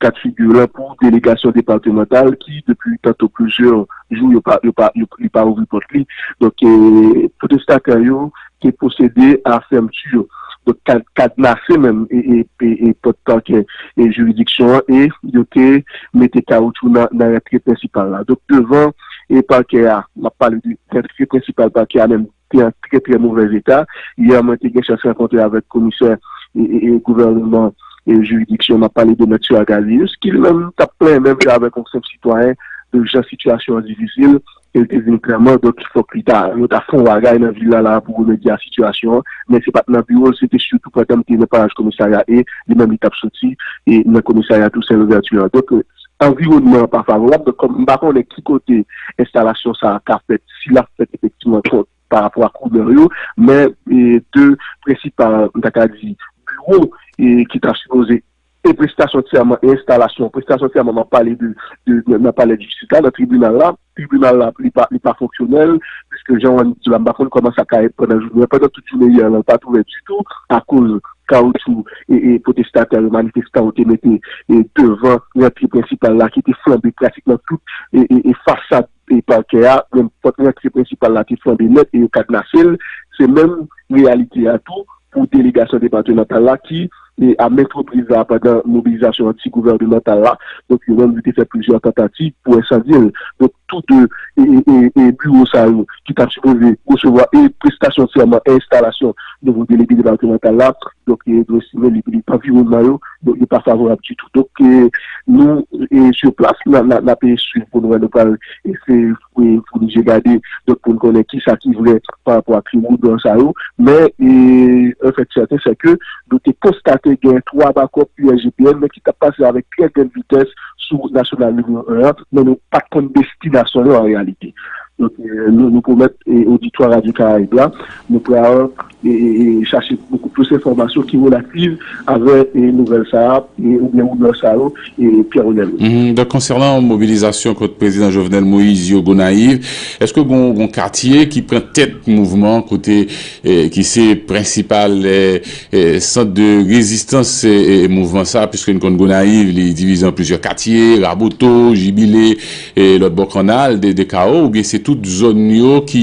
ka d figi lan pou delegasyon depatmantal ki, depi tanto plizyè jou, yo pa, yo pa, yo, li pa ouvri pòt li. Donk, e, pwotestatè yo te pwosede a fèmti, donk, kad-, kadnase menm, e, e, e, e pòt pakè, e jiridiksyon an, e yo te mete kawoutchou nan, nan rantre prensipal la. Donk, devan, e pakè a, m ap pale de rantre prensipal pakè a menm, te an trè, trè movèz eta. Yè, mwen te gen chans rankontre avèk komisè, e, e, e gouvènman, e jiridiksyon, m ap pale de Mèt Sir Agalius, ki li menm t ap plenyen menm jan avèk yon senp sitwayen de jan sitiyasyon an difisil, e l te di m klèman, donk, fòk li ta, yo ta fè yon bagay nan vil la, la pou remedye a sitiyasyon an, men se pa t nan biwo l, se te sitou pandan m te nan paraj komisarya, e li menm li t ap soti, e nan komisarya Toussaint Louverture an. Donk, e, anviwònman an pa favorab, donk, kòm m pa konnen ki kote enstalasyon sa a ka fèt, si l ap fèt efektivman, pa rapò ak rimè yo, men, e, de prensipal, m ta ka di, biwo, e, ki ta sipoze, e prestasyon sèman, e enstalasyon, prestasyon sèman, m ap pale de, de, de, nan palè jistis la, nan tribinal la, tribinal la, li pa, li pa fonksyonèl, piske jan w di la, m pa konn kòman sa ka ret pandan jounen an, pandan tout jounen yè lan, l pa t ouvè ditou, akoz kawoutchou, e, e pwotestatè yo, manifestan yo te mete, e, devan rantre prensipal la, ki te flanbe pratikman tout, e, e, e fasad, e pakè a, menm pòt rantre prensipal la te flanbe nèt e yo kadnase l. Se menm reyalite a tou pou delegasyon depatmantal la ki, e, a maintes reprises la, pandan mobilizasyon anti-gouvènman la, donk, yo menm yo te fè plizyè tantativ pou ensandye l. Donk, tou de, e, e, e, e biwo sa yo ki t ap sipoze resevwa e prestasyon sèman e enstalasyon nouvo delege depatmantal la, donk, e, nou estime li, li pa anviwònman yo, donk, li pa favorab ditou. Donk, e, nou, e, sur place, n a, n a, n ap suiv pou nou wè, nou pral eseye, e, founi je gade, donk, pou n konnen ki sa ki vrè pa rapò ak rimè sa yo. Men, e, un fait certain, c'est que nou te konstate gen twa bakòp U S G P N, men ki t ap pase avèk trè grann vitès sou nasyonal nimewo en an, men nou pa t konn destinasyon yo an reyalite. Donk, e, nou, nou pwomèt, e, oditwa Radyo Karayib la, nou pral, e, e, e, chache bokou plis enfòmasyon ki relativ avè, e, nouvèl sa a, e, oubyen rimè sa yo, e, Pierre Renel. Mhm. Donk, konsènan mobilizasyon kont prezidan Jovenel Moïse yo Gonayiv, èske gon, gon katye ki pran tèt mouvman kote, e, ki se prensipal, e, e, sant de rezistans, e, e, mouvman sa, piske n konn Gonayiv, li divize an plizyè katye, Raboto, Jibile, e lòt bò Kannal, de, de Kawo, oubyen se tout zòn yo ki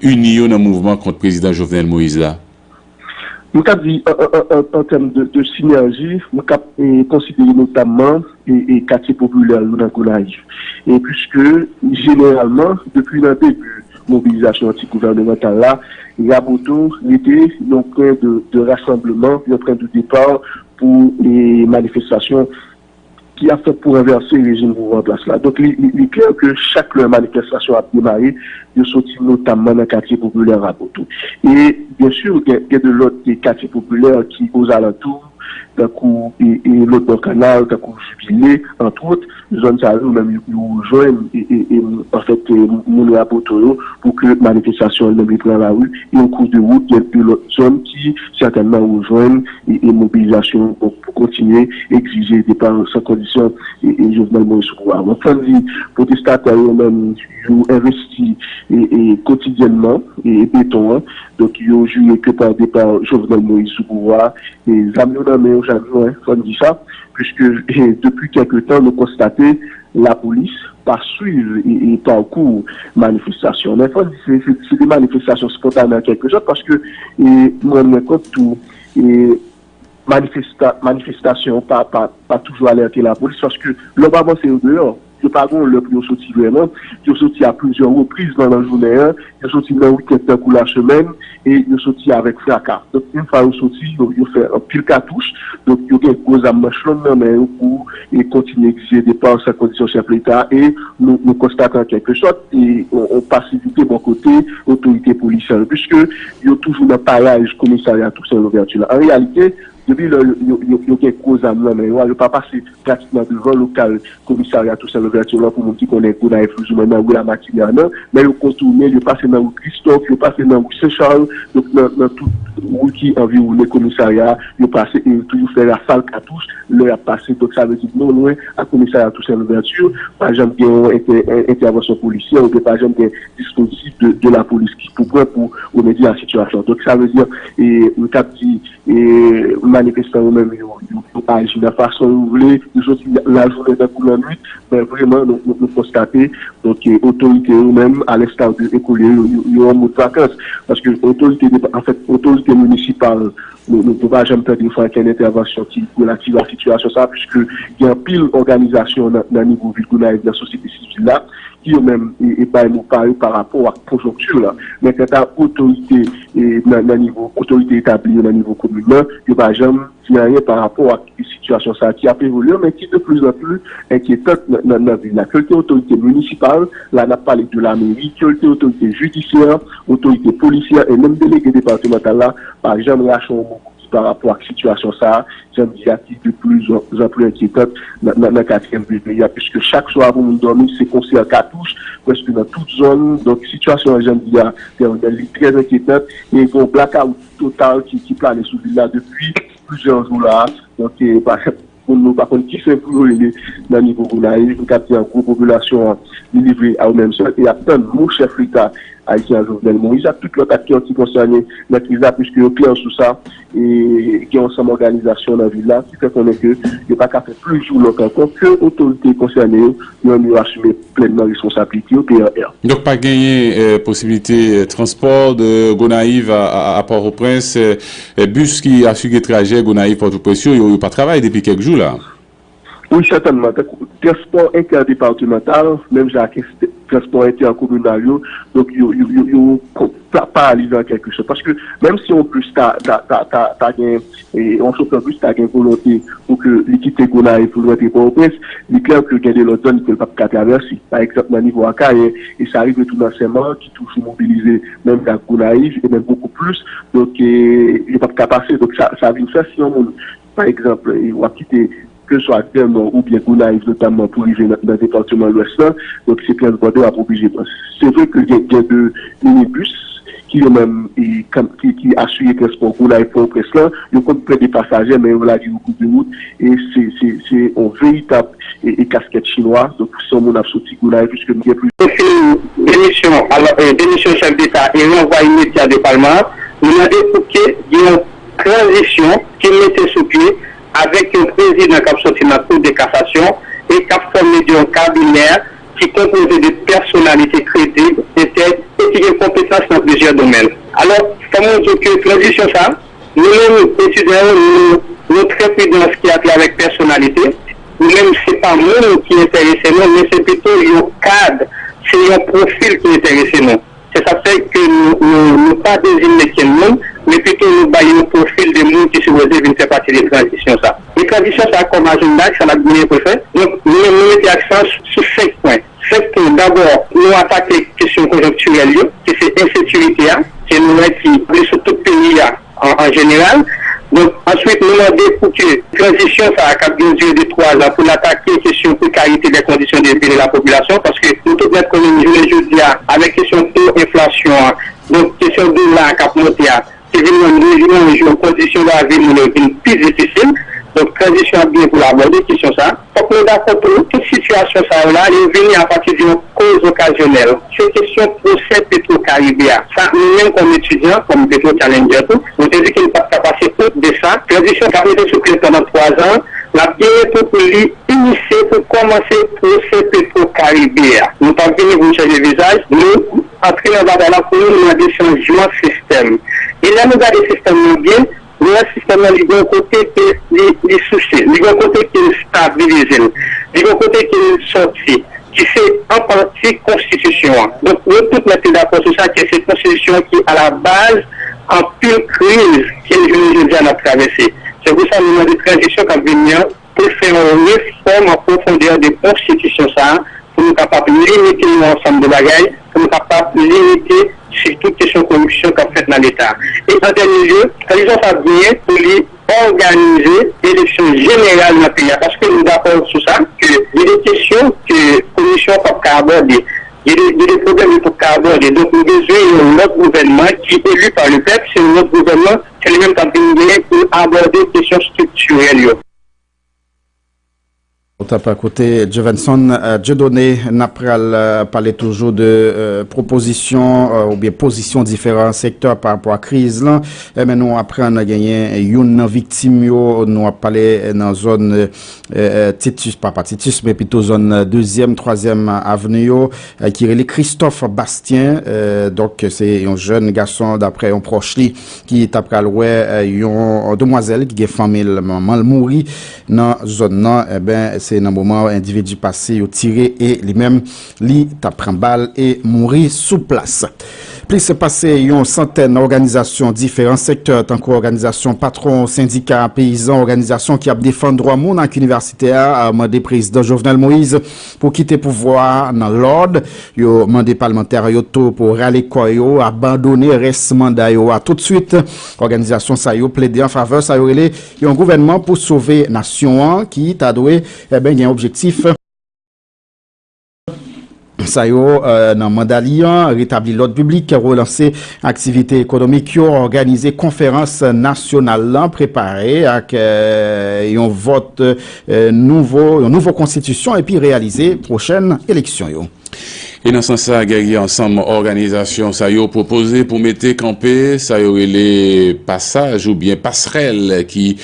ini yo nan mouvman kont prezidan Jovenel Moïse la? M ka di, an, an, an, an, an tèm de, de sinèji, m ka, e, konsidere notamman, e, e katye popilè yo nan Gonayiv. E piske, jeneralman, depi nan debi mobilizasyon anti-gouvènemantal la, Raboto rete yon pwen de, de rasanbleman, yon pwen de depa pou, e, manifestasyon ki ap fèt pou ranvèse rejim pouvwa an plas la. Donk, li, li, li klè ke chak lè manifestasyon ap demare, yo soti notamman nan katye popilè Raboto. E, byen si, gen, gen de lòt katye popilè ki ozalantou, tankou e, e, lòt bò kanal, tankou Jibile, antwòt, zòn sa yo menm yo, yo rejwenn, e, e, e, anfèt, e, moun Raboto yo, pou ke manifestasyon an menm li pran lari, e an kou de wout, gen de lòt zòn ki sètènman rejwenn e, e mobilizasyon pou, pou kontinye egzije depa san kondisyon e, e Jovenel Moïse sou pouvwa. Mwen fè di pwotestatè yo menm yo envesti e, e kotidyènman e, e beton an. Donk yo jire ke pa depa Jovenel Moïse sou pouvwa, e zam yo nan men yo chak jou, fò n di sa, puiske e, depi kèlke tan nou konstate lapolis pa swiv e, e pakou manifestasyon. Men fò n di se, se, se de manifestasyon spontane an kèlke sòt, paske e, mwen rann mwen kont tou e, manifesta, manifestasyon pa, pa, pa toujou alète lapolis, paske lè w pa panse yo deyò, yo pa gen yon lè pou yo soti vrèman, yo soti a plizyè repriz pandan jounen an, yo soti nan wikenn tankou lasemèn, e yo soti avèk fraka. Donk, yon fwa yo soti, yo, yo fè anpil katouch, donk yo gen gwo zam manch long nan men yo pou e kontinye egzije depa san kondisyon chèf Leta, e nou, nou konstate an kèlke sòt, e on, on pasivite bò kote otorite polisyè yo, puiske yo toujou nan paraj komisarya Toussaint Louverture la. An reyalite, depi lè yo, yo, yo, yo gen gwo zam nan men yo a, yo pa pase pratikman devan lokal komisarya Toussaint Louverture la, pou moun ki konnen Gonayiv plizoumwen nan ri Lamartinière nan, men yo kontounen, yo pase nan ri Christophe, yo pase nan ri Saint Charles, donk nan, nan tout ri ki anviwonnen komisarya a, yo pase e yo toujou fè rafal katouch lè y ap pase. Donk sa vle di non lwen ak komisarya Toussaint Louverture, pa janm gen yon entè, entèvansyon polisyè oubyen pa janm gen dispozitif de, de lapolis ki pou pran pou remedye a sitiyasyon. Donk sa vle di, e, m t ap di, e manifestan yo menm yo, yo, yo aji nan fason yo vle, yo soti lajounen tankou lannwit, men vrèman nou, nou, nou konstate, donk, e, otorite yo menm, alenstar de ekolye yo, yo, yo an mod vakans, paske otorite, anfèt, otorite minisipal, nou, nou, nou pa janm tande yo fè okenn entèvansyon ki relativ a sitiyasyon sa, puiske gen anpil òganizasyon nan, nan nivo vil Gonayiv, nan sosyete sivil la, ki yo menm e, e bay mo pa yo pa rapò ak konjonkti la. Men kanta otorite e, nan, nan nivo otorite etabli yo nan nivo komin nan, yo pa janm di anyen pa rapò ak sitiyasyon sa a ki ap evolye, men ki de pli an pli enkyetan nan, nan, nan vil la. Ke l te otorite minisipal, la n ap pale de lameri, ke l te otorite jidisyè, otorite polisyè e menm delege depatmantal la, pa janm rache yon mo ki pa rapò ak sitiyasyon sa a, jan m di a, ki de pli an pli enkyetan nan, nan, nan katriyèm vil peyi a, piske chak swa pou moun dòmi, se konsè katouch, prèske nan tout zòn. Donk, sitiyasyon an, jan m di a, Fernel, li trè enkyetan, e gen yon blakawout total ki, ki plane sou vil la depi plizyè jou la. Donk, e, pa, moun yo pa konn ki sen pou yo rele nan nivo Gonayiv, m ka di an gwo popilasyon an, li livre a yo menm sèl, e y ap tann mo chèf Leta ayisyen an Jovenel Moïse ak tout lòt aktè ki konsène nan kriz la, piske yo klè sou sa, e gen yon ansanm òganizasyon nan vil la ki fè konnen ke yo pa ka fè plis jou lòk ankò, ke otorite konsène yo, yo menm yo asime plènman responsablite yo, P R R. Donk pa genyen, eh, posibilite, eh, transpò de Gonayiv a, a, a Pòtoprens, eh, eh, bis ki asire trajè Gonayiv Pòtoprens yo, yo, yo pa travay depi kèk jou la. Wi, sètènman. Tankou transpò entèdepatemantal, menm jan ak transpò entèkominal yo, donk yo, yo, yo, yo ko-, pa-, paralize an kèlke sòt. Paske menm si yon bis ta, ta, ta, ta, ta gen, e, yon chofè bis ta gen volonte pou ke li kite Gonayiv pou l rantre Pòtoprens, li klè ke gen de lòt zòn ke l p ap ka travèse. Pa egzanp, nan nivo Akayè, e sa rive tou nan Senmak, ki toujou mobilize, menm jan ak Gonayiv, e menm bokou plis. Donk, e, yo p ap ka pase. Donk, sa, sa vin fè si yon moun, pa egzanp, e, w ap kite keseswa Gran Nò oubyen Gonayiv notamman pou rive nan, nan depatman Lwès lan, donk se transbòde w ap oblije pran. Se vre ke gen, gen de minibis ki yo menm, e, ki, ki asire transpò Gonayiv Pòtoprens lan, yo konn pran de pasaje, men yo lage yo kou de wout, e se, se, se yon veritab e, e kaskèt chinwa, donk se yon moun ap soti Gonayiv, piske m gen plis. Pwofil demisyon, alò, e, demisyon chèf deta e ranvwa imedya de palman an, nou mande pou ke gen yon tranzisyon ki mete sou pye avèk yon prezidan k ap soti nan Kou de Kasasyon e k ap fòme de yon kabinè ki konpoze de pèsonalite kredib, entèg e ki gen konpetans nan plizyè domèn. Alò, fò mwen di ke tranzisyon sa, nou menm etidyan yo, nou, nou trè pridan an sa ki atè avèk pèsonalite. Nou menm, se pa moun ki enterese nou, men se pito yon kad, se yon pwofil ki enterese nou. Se sa k fè ke nou, nou, nou pa deziye kenn moun, men pito nou bay yon pwofil de moun ki sipoze vin fè pati de tranzisyon sa. E Tranzisyon sa a kòm ajanda, sa n ap genyen pou l fè. Donk, nou menm, nou mete aksan sou, sou senk pwen. Senk pwen. Dabò, nou atake kesyon konjonktirèl yo, ki se ensekirite a, ke nou wè ki ble sou tout peyi a an, an jeneral. Donk, answit, nou mande pou ke tranzisyon sa a, k ap gen yon dire de twa zan, pou l atake kesyon prekarite des conditions de vie de la population, paske nou tout nèt konnen jounen jodi a, avèk kesyon to enflasyon an, donk, kesyon dola k ap monte a, ki vin rann de jou an jou kondisyon lavi moun yo vin pi difisil. Donk, tranzisyon ap gen pou l abòde kesyon sa a. Fòk nou dakò tou, tout sitiyasyon sa yo la, yo vini apati de yon koz okazyonèl. Se kesyon pwosè Petro Karibe a. Sa, nou menm kòm etidyan, kòm Petro Challenger tou, nou te di ke nou pa t ka pase out de sa. Tranzisyon k ap mete sou pye pandan twa zan, l ap genyen tou pou li inisye, pou kòmanse pwosè Petro Karibe a. Nou p ap vini pou nou chanje vizaj, nou antre nan batay la pou nou mande chanjman sistèm. E lè nou gade sistèm nan byen, nou wè sistèm nan li gen yon kote ke li, li souche, li gen yon kote ke l stabilize l, li gen yon kote ke l sòti, ki se an pati konstitisyon an. Donk, nou tout nèt te dakò sou sa, ke se konstitisyon an ki alabaz anpil kriz ke jounen jodi a n ap travèse. Se pou sa nou mande tranzisyon k ap vini an pou fè yon refòm an pwofondè de konstitisyon sa a, pou nou kapab limite yon ansanm de bagay, pou nou kapab limite sitou kesyon koripsyon k ap fèt nan Leta. E an dènye lye, tranzisyon sa ap genyen pou li òganize eleksyon jeneral nan peyi a, paske nou dakò sou sa, ke gen de kesyon ke komisyon an p ap ka abòde, gen de, gen de pwoblèm li p ap ka abòde. Donk, nou bezwen yon lòt gouvènman ki eli pa le pèp, se yon lòt gouvènman ke li menm k ap vin genyen pou abòde kesyon estriktirèl yo. Ou t ap koute Jovenson, euh, Dieudonné, n ap pral, euh, pale toujou de, euh, pwopozisyon, euh, oubyen pozisyon diferan sektè pa rapò a kriz lan. E men nou aprann genyen youn nan viktim yo, nou ap pale nan zòn, euh, euh, Titus, pa, pa Titus, men pito zòn, euh, dezyèm, twazyèm avni yo, euh, ki rele Christophe Bastien. Euh, donk, se yon jèn gason, daprè yon pwòch li, ki t ap pral wè, euh, yon demwazèl ki gen fanmi l, manman l mouri nan zòn nan. Enben, se nan moman endividi pase, yo tire e li menm, li t ap pran bal e mouri sou plas. Plis pase yon santèn òganizasyon diferan sektè, tankou òganizasyon patwon, sendika, peyizan, òganizasyon ki ap defann dwa moun ak inivèsitè a, mande prezidan Jovenel Moïse pou kite pouvwa a nan lòd. Yo mande palmantè yo tou pou rale kò yo, abandone rès manda yo a toutswit. Òganizasyon sa yo plede an favè sa yo rele yon gouvènman pou sove nasyon an, ki ta dwe, enben, gen objektif sa yo, euh, nan manda li an, retabli lòd piblik, relanse aktivite ekonomik yo, òganize konferans nasyonal lan, prepare ak, euh, yon vòt, euh, nouvo, yon nouvo konstitisyon epi reyalize pwochèn eleksyon yo. E nan sans sa, Guerrier, ansanm òganizasyon sa yo pwopoze pou mete kanpe sa yo rele pasaj oubyen pasrèl ki,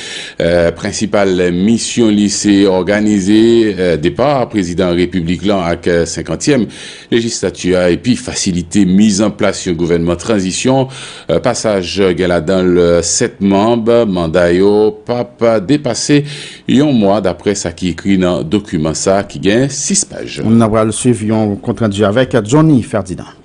euh, prensipal misyon li se òganize, euh, depa prezidan repiblik lan ak, euh, senkantyèm lejislati a epi fasilite mizanplas yon gouvènman tranzisyon. Euh, pasaj gen ladan l sèt manm, manda yo p ap depase yon mwa, daprè sa ki ekri nan dokiman sa a ki gen sis paj. N a pral swiv yon kontrandi avèk Johnny Ferdinand.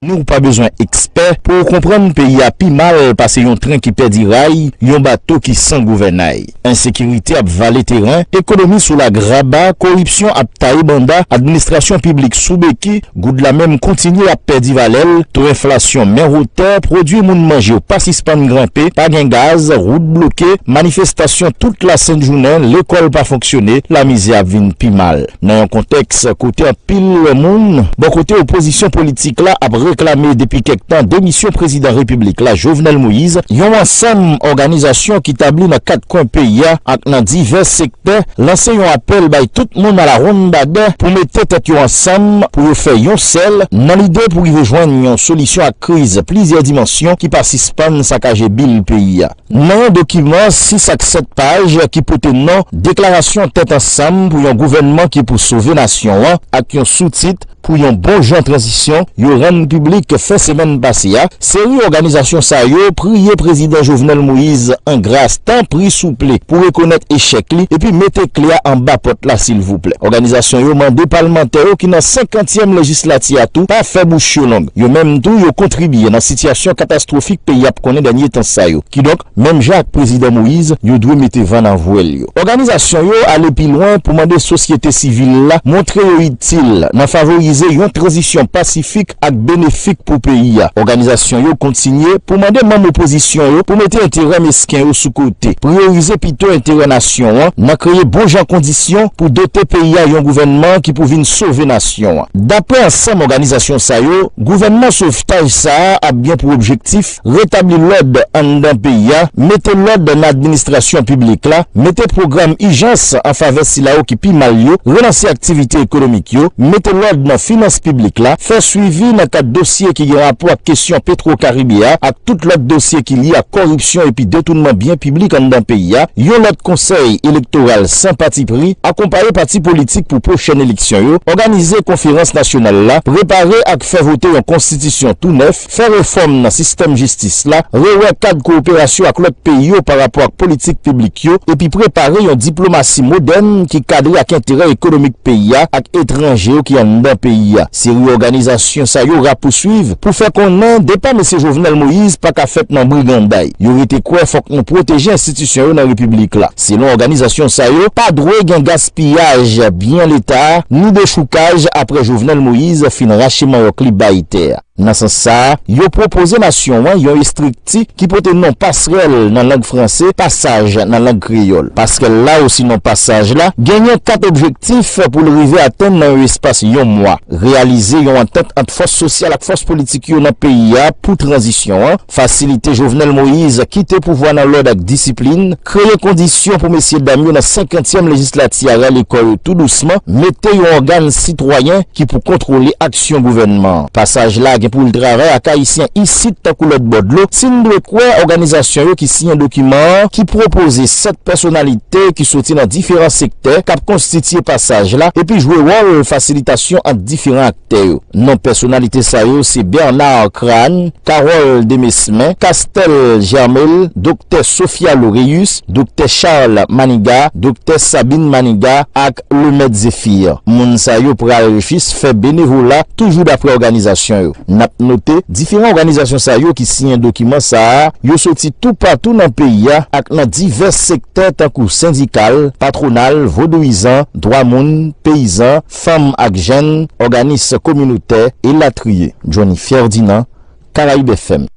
Nou pa bezwen ekspè pou w konprann peyi a pi mal pase yon tren ki pèdi ray, yon bato ki san gouvènay. Ensekirite ap vale teren, ekonomi sou lagraba, koripsyon ap taye banda, administrasyon piblik sou beki, goud la menm kontinye ap pèdi valè l, to enflasyon men wotè, pwodui moun manje yo pa sispann grenpe, pa gen gaz, wout bloke, manifestasyon tout lasent jounen, lekòl pa fonksyone, lamizè ap vin pi mal. Nan yon kontèks kote anpil moun bò kote opozisyon politik la ap reklame depi kèk tan demisyon prezidan repiblik la, Jovenel Moïse, yon ansanm òganizasyon ki tabli nan kat kwen peyi a ak nan divès sektè lanse yon apèl bay tout moun alawonnbadè pou mete tèt yo ansanm pou yo fè yon sèl nan lide pou rive jwenn yon solisyon ak kriz plizyè dimansyon ki pa sispann sakaje bil peyi a. Nan yon dokiman sis ak sèt paj ki pote non Deklarasyon Tèt Ansanm pou yon Gouvènman ki pou Sove Nasyon an ak yon soutit Pou yon bon jan tranzisyon, yo rann piblik Piblik fen semèn pase a, seri òganizasyon sa yo priye Prezidan Jovenel Moïse an gras, tanpri souple, pou rekonèt echèk li epi mete kle a anba pòt la, silvouplè. Òganizasyon yo mande palmantè yo ki nan senkantyèm lejislati a tou pa fè bouch yo long. Yo menm tou, yo kontribye nan sitiyasyon katastwofik peyi a ap konnen dènye tan sa yo. Kidonk, menm jan ak Prezidan Moïse, yo dwe mete van nan vwèl yo. Òganizasyon yo ale pi lwen pou mande sosyete sivil la montre yo itil nan favorize yon tranzisyon pasifik ak benefik pou peyi a. Òganizasyon yo kontinye pou mande manm opozisyon yo pou mete enterè mesken yo sou kote, priyorize pito enterè nasyon an nan kreye bon jan kondisyon pou dote peyi a yon gouvènman ki pou vin sove nasyon an. Daprè ansanm òganizasyon sa yo, gouvènman sovtaj sa a ap gen pou objektif retabli lòd anndan peyi a, mete lòd nan administrasyon piblik la, mete pwogram ijans an favè sila yo ki pi mal yo, relanse aktivite ekonomik yo, mete lòd nan finans piblik la, fè swivi nan kad dosye ki gen rapò ak kesyon Petwo Karibe a ak tout lòt dosye ki lye ak kòripsyon epi detounman byen piblik anndan peyi a, yon lòt konsèy elektoral san patipri, akonpaye pati politik pou pwochèn eleksyon yo, òganize konferans nasyonal la, prepare ak fè vote yon konstitisyon tou nèf, fè refòm nan sistèm jistis la, rewè kad kowoperasyon ak lòt peyi yo parapò ak politik piblik yo, epi prepare yon diplomasi modèn ki kadre ak enterè ekonomik peyi a ak etranje yo ki anndan peyi a. Seri òganizasyon sa yo rapouswiv pou fè konnen depa mesye Jovenel Moïse pa ka fèt nan briganday. Yo rete kwè fòk nou pwoteje enstitisyon yo nan repiblik la. Selon òganizasyon sa yo, pa dwe gen gaspiyaj byen leta a, ni dechoukaj apre Jovenel Moïse fin rache manyòk li bay tè a. Nan sans sa a, yo pwopoze nasyon an yon estrikti ki pote non pasrèl nan lang franse, pasaj nan lang kreyòl. Pasrèl la, osinon pasaj la, genyen kat objektif pou l rive atenn nan yon espas yon mwa. Reyalize yon antant ant fòs sosyal ak fòs politik yo nan peyi a pou tranzisyon an, fasilite Jovenel Moïse kite pouvwa nan lòd ak disiplin, kreye kondisyon pou mesyedam yo nan senkantyèm lejislati a rale kò yo tou dousman, mete yon ògàn sitwayen ki pou kontwole aksyon gouvènman an. Pasaj la gen pou l travay ak Ayisyen isit tankou lòt bò dlo, si n dwe kwè òganizasyon yo ki siyen dokiman an, ki pwopoze sèt pèsonalite ki soti nan diferan sektè k ap konstitye pasaj la epi jwe wòl fasilitasyon ant diferan aktè yo. Non pèsonalite sa yo se Bernard Crane, Carole Demesmin, Castel Germel, Doktè Sophia Loreus, Doktè Charles Maniga, Doktè Sabine Maniga ak Lemèt Zéphir. Moun sa yo pral jis fè benevola, toujou daprè òganizasyon yo. N ap note, diferan òganizasyon sa yo ki siyen dokiman sa a, yo soti toupatou nan peyi a ak nan divès sektè tankou sendikal, patwonal, vodouyizan, dwa moun, peyizan, fanm ak jèn, òganis kominotè, elatriye. Johnny Ferdinand, Caraïbes F M.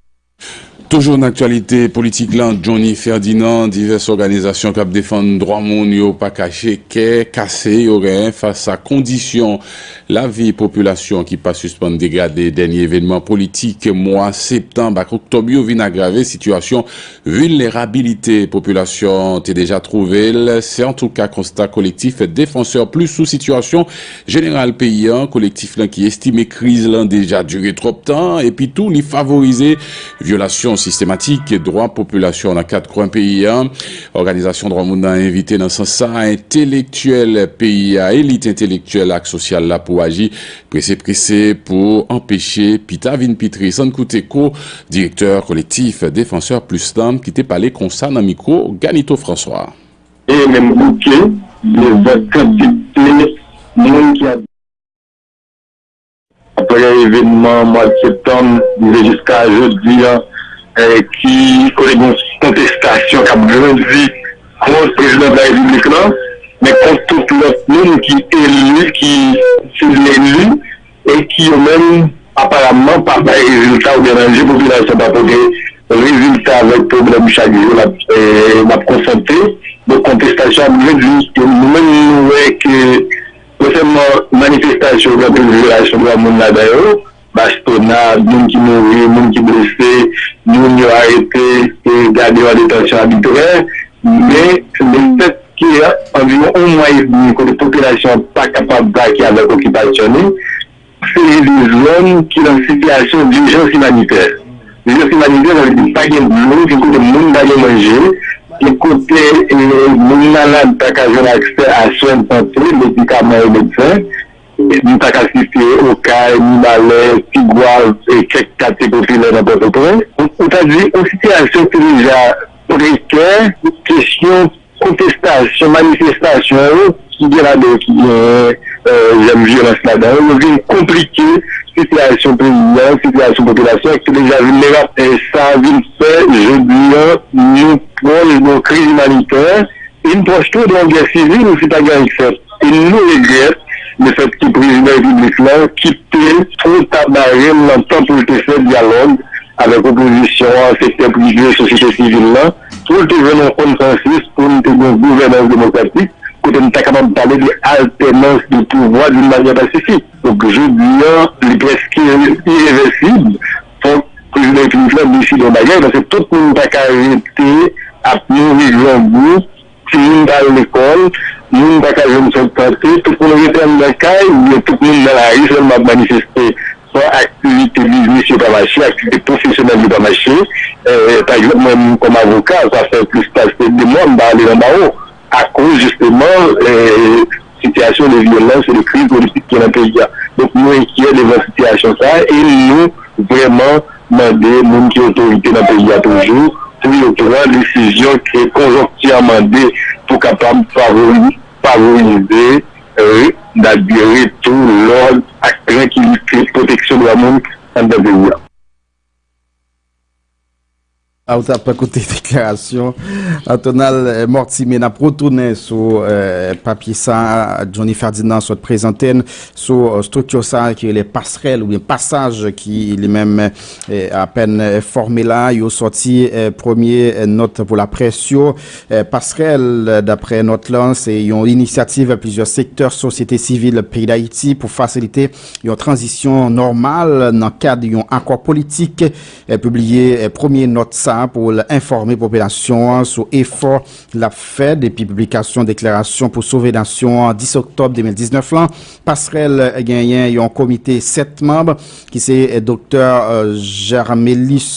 Toujou nan aktyalite politik lan, Johnny Ferdinand, divès òganizasyon k ap defann dwa moun yo pa kache kè kase yo genyen fas a kondisyon lavi popilasyon ki pa sispann degrade. Dènye evènman politik mwa septanm ak oktòb yo vin agrave sitiyasyon vilnerabilite popilasyon te deja twouve l. Se antouka konsta Kolektif Défenseurs Plus sou sitiyasyon jeneral peyi a, kolektif lan ki estime kriz lan deja dire twòp tan, epi tou li favorize vyolasyon sistematik dwa popilasyon nan kat kwen peyi a. Òganizasyon dwa moun nan envite nan sans sa entelektyèl peyi a, elit entelektyèl ak sosyal la pou aji prese prese pou anpeche pita vin pi tris. Ann koute ko direktè Kolektif Défenseurs Plus lan ki te pale konsa nan mikwo Ganito François. E menm bouke de vòt kantite moun ki ap Apre evènman mwa septanm rive jiska jodi a, eh, ki kote gen yon kontestasyon k ap grandi kont prezidan de la repiblik lan, men kont tout lòt moun ki eli, ki fin eli, e ki yo menm, aparamman, pa bay rezilta oubyen nan je popilasyon pa pote rezilta avèk pwoblèm chak jou n ap, eh, n ap konfwonte. Donk, kontestasyon ap grandi. E nou menm, nou wè ke non sèlman manifestasyon yo gen anpil vyolasyon dwa moun ladan yo, bastonad, moun ki mouri, moun ki blese, moun yo arete e gade yo an detansyon abitrè, men lefèt ke anviwon yon mwa edmi kote popilasyon an pa kapab vake avèk okipasyon li, seri de zòn ki nan sitiyasyon dijans imanitè. Dijans imanitè, sa vle di pa gen dlo, gen kote moun pa gen manje, gen kote, eh, moun malad pa ka jwenn aksè a swen sante, medikaman e medsen. Nou ta ka site Okay, Mibalè, Tigwav e kèk katye popilè nan Pòtoprens. Ou ta di yon sitiyasyon ki deja prekè, kesyon kontestasyon, manifestasyon yo ki gen ladan yo, ki gen zam vyolans ladan yo, yo vin konplike sitiyasyon peyi a, sitiyasyon popilasyon an ki deja vilnerab. E sa vin fè jodi a nou pwòch de yon kriz imanitè e n pwòch tou de yon gè sivil si pa gen anyen k fèt. E nou regrèt lefètke prezidan repiblik la kite twou ta bare l nan tan pou l te fè dyalòg avèk opozisyon an, sektè prive, sosyete sivil la, pou l te jwenn yon konsansis, pou n te gen yon gouvènans demokratik, kote n ta kapab pale de altènans de pouvwa d'une manière pacifique. Donk, jodi a, li prèske irevèsib. Fòk prezidan repiblik la deside yon bagay, paske tout moun pa ka rete ap mouri grangou, timoun pa al lekòl, moun pa ka jwenn swen sante, tout moun rete anndan kay, oubyen tout moun nan lari sèlman ap manifeste, san aktivite biznis yo pa mache, aktivite pwofesyonèl yo pa mache. Pa egzanp, mwen menm kòm avoka, sa fè plis pase de mwa m pa ale nan bawo, akoz jisteman sitiyasyon de vyolans e de kriz politik ki nan peyi a. Donk, nou enkyè devan sitiyasyon sa a e nou vrèman mande moun ki otorite nan peyi a toujou pou yo pran desizyon ke konjonkti a mande pou kapab favori- favorize re- retou lòd ak trankilite, pwoteksyon dwa moun anndan peyi a. A ou t ap koute deklarasyon Antonal Mortimé. N ap retounen sou papye sa a Johnny Ferdinand sot prezante n sou estrikti sa a ki rele pasrèl oubyen pasaj ki li menm apèn fòme la. Yo sòti premye nòt pou laprès yo. Pasrèl, daprè nòt lan, se yon inisyativ plizyè sektè sosyete sivil peyi Dayiti pou fasilite yon tranzisyon nòmal nan kad yon akò politik. Pibliye premye nòt sa a pou l enfòme popilasyon an sou efò l ap fè depi piblikasyon deklarasyon pou sove nasyon an dis oktòb de mil diznèf lan. Pasrèl genyen yon komite sèt manm ki se Doktè Germelus,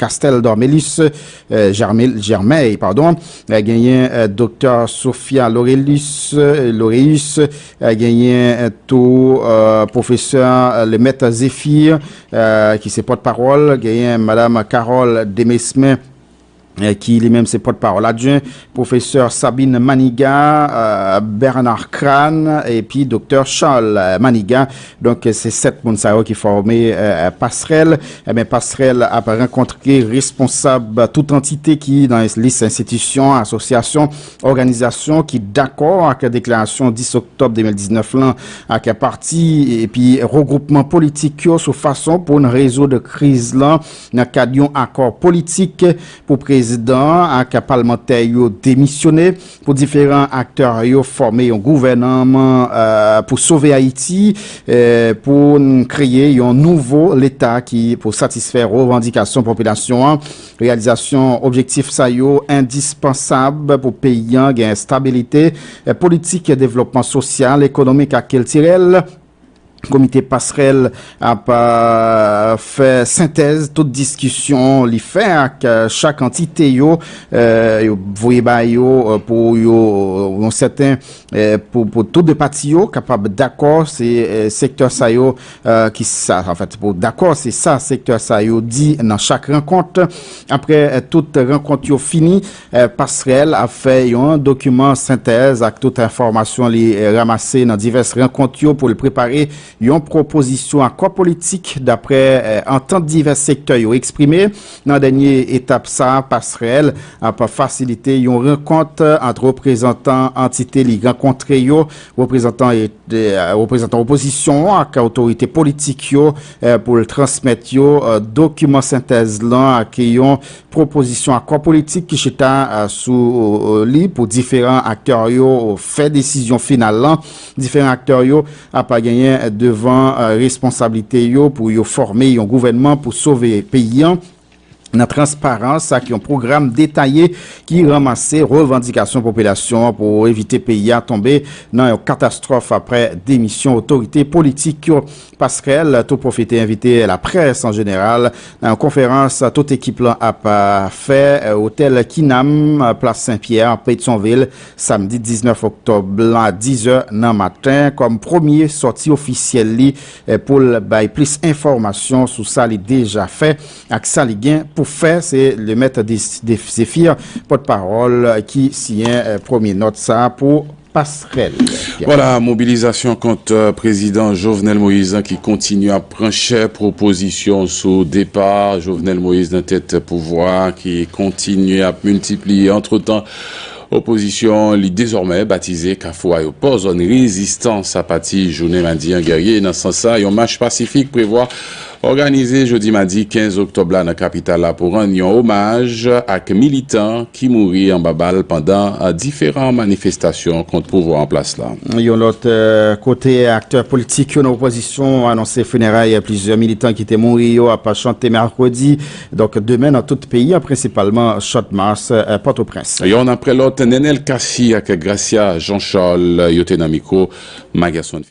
Castel Dormelus, Germel, Germey, padon, genyen Doktè Sophia Lorelus, Loreus, genyen tou pwofesè Lemèt Zéphir ki se pòtpawòl, genyen madam Carole Demesmin ki li menm se pòtpawòl adjwen, pwofesè Sabine Maniga, Bernard Crane epi Doktè Charles Maniga. Donk se sèt moun sa yo ki fòme Pasrèl. Ebyen Pasrèl ap rankontre responsab tout antite ki nan lis enstitisyon, asosyasyon, òganizasyon ki dakò ak deklarasyon dis oktòb de mil diznèf lan ak pati epi regwoupman politik yo sou fason pou n rezoud kriz lan nan kad yon akò politik pou prezidan an ak palmantè yo demisyone, pou diferan aktè yo fòme yon gouvènman pou sove Ayiti, pou n kreye yon nouvo leta ki pou satisfè revandikasyon popilasyon an. Reyalizasyon objektif sa yo endispansab pou peyi an gen estabilite politik, devlopman sosyal, ekonomik ak kiltirèl. Komite Pasrèl ap fè sentèz tout diskisyon li fè ak chak antite yo, yo voye ba yo pou yo yon sèten pou, pou tout de pati yo kapab dakò se sektè sa yo ki sa, anfèt, pou dakò se sa sektè sa yo di nan chak rankont. Apre tout rankont yo fini, Pasrèl ap fè yon dokiman sentèz ak tout enfòmasyon li ranmase nan divès rankont yo pou l prepare yon pwopozisyon akò politik dapre antant divès sektè yo eksprime. Nan dènye etap sa a, Pasrèl ap fasilite yon rankont ant reprezantan antite li rankontre yo, reprezantan reprezantan opozisyon an ak otorite politik yo pou l transmèt yo dokiman sentèz lan ak yon pwopozisyon akò politik ki chita sou li pou diferan aktè yo fè desizyon final lan. Diferan aktè yo ap genyen devan responsablite yo pou yo fòme yon gouvènman pou sove peyi an. nan transparans ak yon pwogram detaye ki ranmase revandikasyon popilasyon an pou evite peyi a tonbe nan yon katastwòf apre demisyon otorite politik yo. Pasrèl tou pwofite envite laprès an jeneral nan yon konferans tout ekip lan ap, a, fè, a, otèl Kinam, a, plas Sen Pyè, Petyonvil, samdi diznèf oktòb la, dizè nan maten, kòm premye sòti ofisyèl li, e, pou l bay plis enfòmasyon sou sa li deja fè ak sa li gen pou fè. Se Lemèt Zefir, pòtpawòl, ki siyen, e, premye nòt sa a pou Pasrèl. Vwala, mobilizasyon kont, e, prezidan Jovenel Moïse ki kontinye ap pran chè, pwopozisyon sou depa Jovenel Moïse nan tèt pouvwa a ki kontinye ap miltipliye. Antretan, opozisyon li dezòmè batize Kafou Ayopò, zòn rezistans apati jounen madi an. Gèrye nan sans sa, yon mach pasifik prevwa òganize jodi madi kenz oktòb la nan kapital la pou rann yon omaj ak militan ki mouri anba bal pandan, a, diferan manifestasyon kont pouvwa an plas la. Yon lòt, e, kote, aktè politik yo nan opozisyon anonse fineray plizyè militan ki te mouri yo ap chante mèkredi, donk demen nan tout peyi an, prensipalman Chantmas, e, Pòtoprens. Yonn apre lòt, Nenel Cassy ak Gracia Jean Charles, yo te nan mikwo Magerson.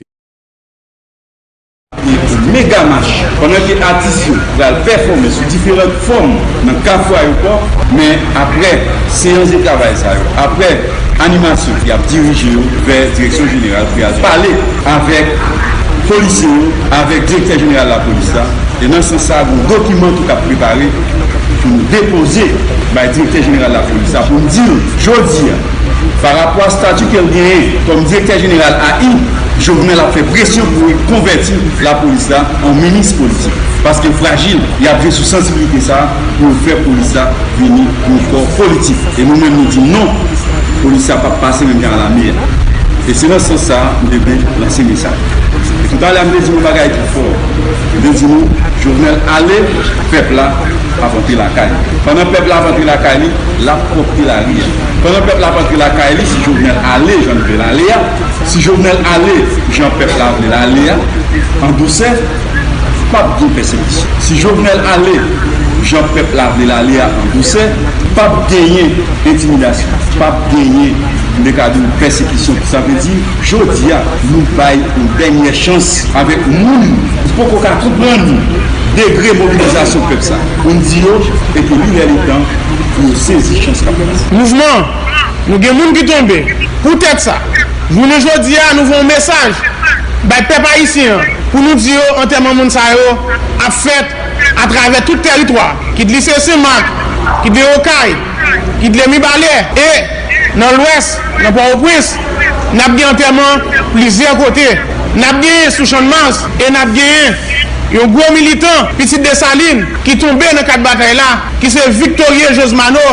Mega mach, pandan ke atis yo pral pèfòme sou diferan fòm nan Kafou Ayopò, men apre seyans de travay sa yo, apre animasyon, y ap dirije yo vè direksyon jeneral pou y al pale avèk polisye yo, avèk direktè jeneral lapolis la. E nan sans sa, gen yon dokiman tou k ap prepare pou nou depoze bay direktè jeneral lapolis la, pou n di l, jodi a, pa rapò a stati ke l genyen kòm direktè jeneral A I, Jovenel ap fè presyon pou rekonvèti lapolis la an minis politik. Paske frajil, y ap jwe sou sansibilite sa a pou yo fè polis la vini yon kò politik. E nou menm, nou di non, polis la p ap pase menm jan a lame a. E se nan sans sa a, m te vle lanse mesaj. E toutalè, m te di yon bagay ki fò. M te di nou, Jovenel ale, pèp la ap antre lakay li. Pandan pèp la ap antre lakay li, l ap pwòpte lari a. Pandan pèp la ap antre lakay li, si Jovenel ale jan l vle l ale a, si Jovenel ale jan pèp la vle l ale a, an dousè, p ap gen pèsekisyon. Si Jovenel ale jan pèp la vle l ale a an dousè, p ap genyen entimidasyon, p ap genyen, m te ka di w, pèsekisyon. Sa vle di, jodi a, nou bay yon dènyè chans avèk moun ki poko ka konprann degre mobilizasyon pèp sa, pou n di yo, e ke li lè li tan pou yo sezi chans k ap pase. Mouvman, nou gen moun ki tonbe. Poutèt sa, jounen jodi a, nou voye yon mesaj bay pèp ayisyen an pou nou di yo antèman moun sa yo ap fèt atravè tout tèritwa, kit li se Senmak, kit li Okay, kit li Mibalè, e nan Lwès, nan Pòtoprens, n ap gen antèman plizyè kote. N ap genyen sou Channmas e n ap genyen yon gwo militan, pitit Desalin, ki tonbe nan kad batay la, ki se Victorien Josmano,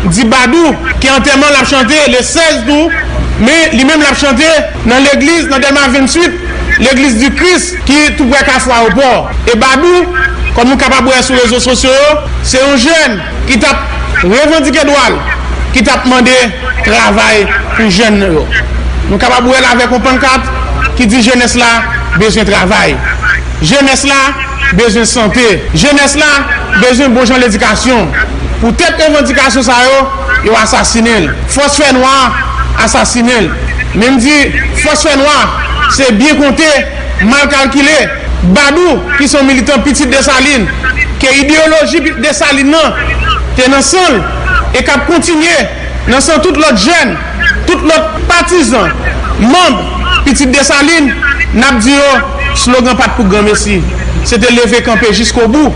di Badou, ke antèman l ap chante le sèz tou, men li menm l ap chante nan legliz, nan Dèlma venntuit, Legliz di Kris, ki tou prè Kafou Ayopò. E Badou, kòm nou kapab wè sou rezo sosyo yo, se yon jèn ki t ap revandike dwa l, ki t ap mande travay pou jèn yo. Nou kapab wè l avèk yon pannkat ki di, jenès la bezwen travay. Jenès la bezwen sante. Jenès la bezwen bon jan ledikasyon. Poutèt revandikasyon sa yo, yo asasinen l. Fòs fènwa asasinen l. Men m di, fòs fènwa, se byen konte, mal kalkile. Badou, ki se yon militan pitit Desalin, ke ideyoloji pi-, Desalin nan te nan san l, e k ap kontinye nan san tout lòt jèn, tout lòt patizan, manm, pitit Desalin, n ap di yo, slogan pa t pou granmesi. Se te leve kanpe jiskobou.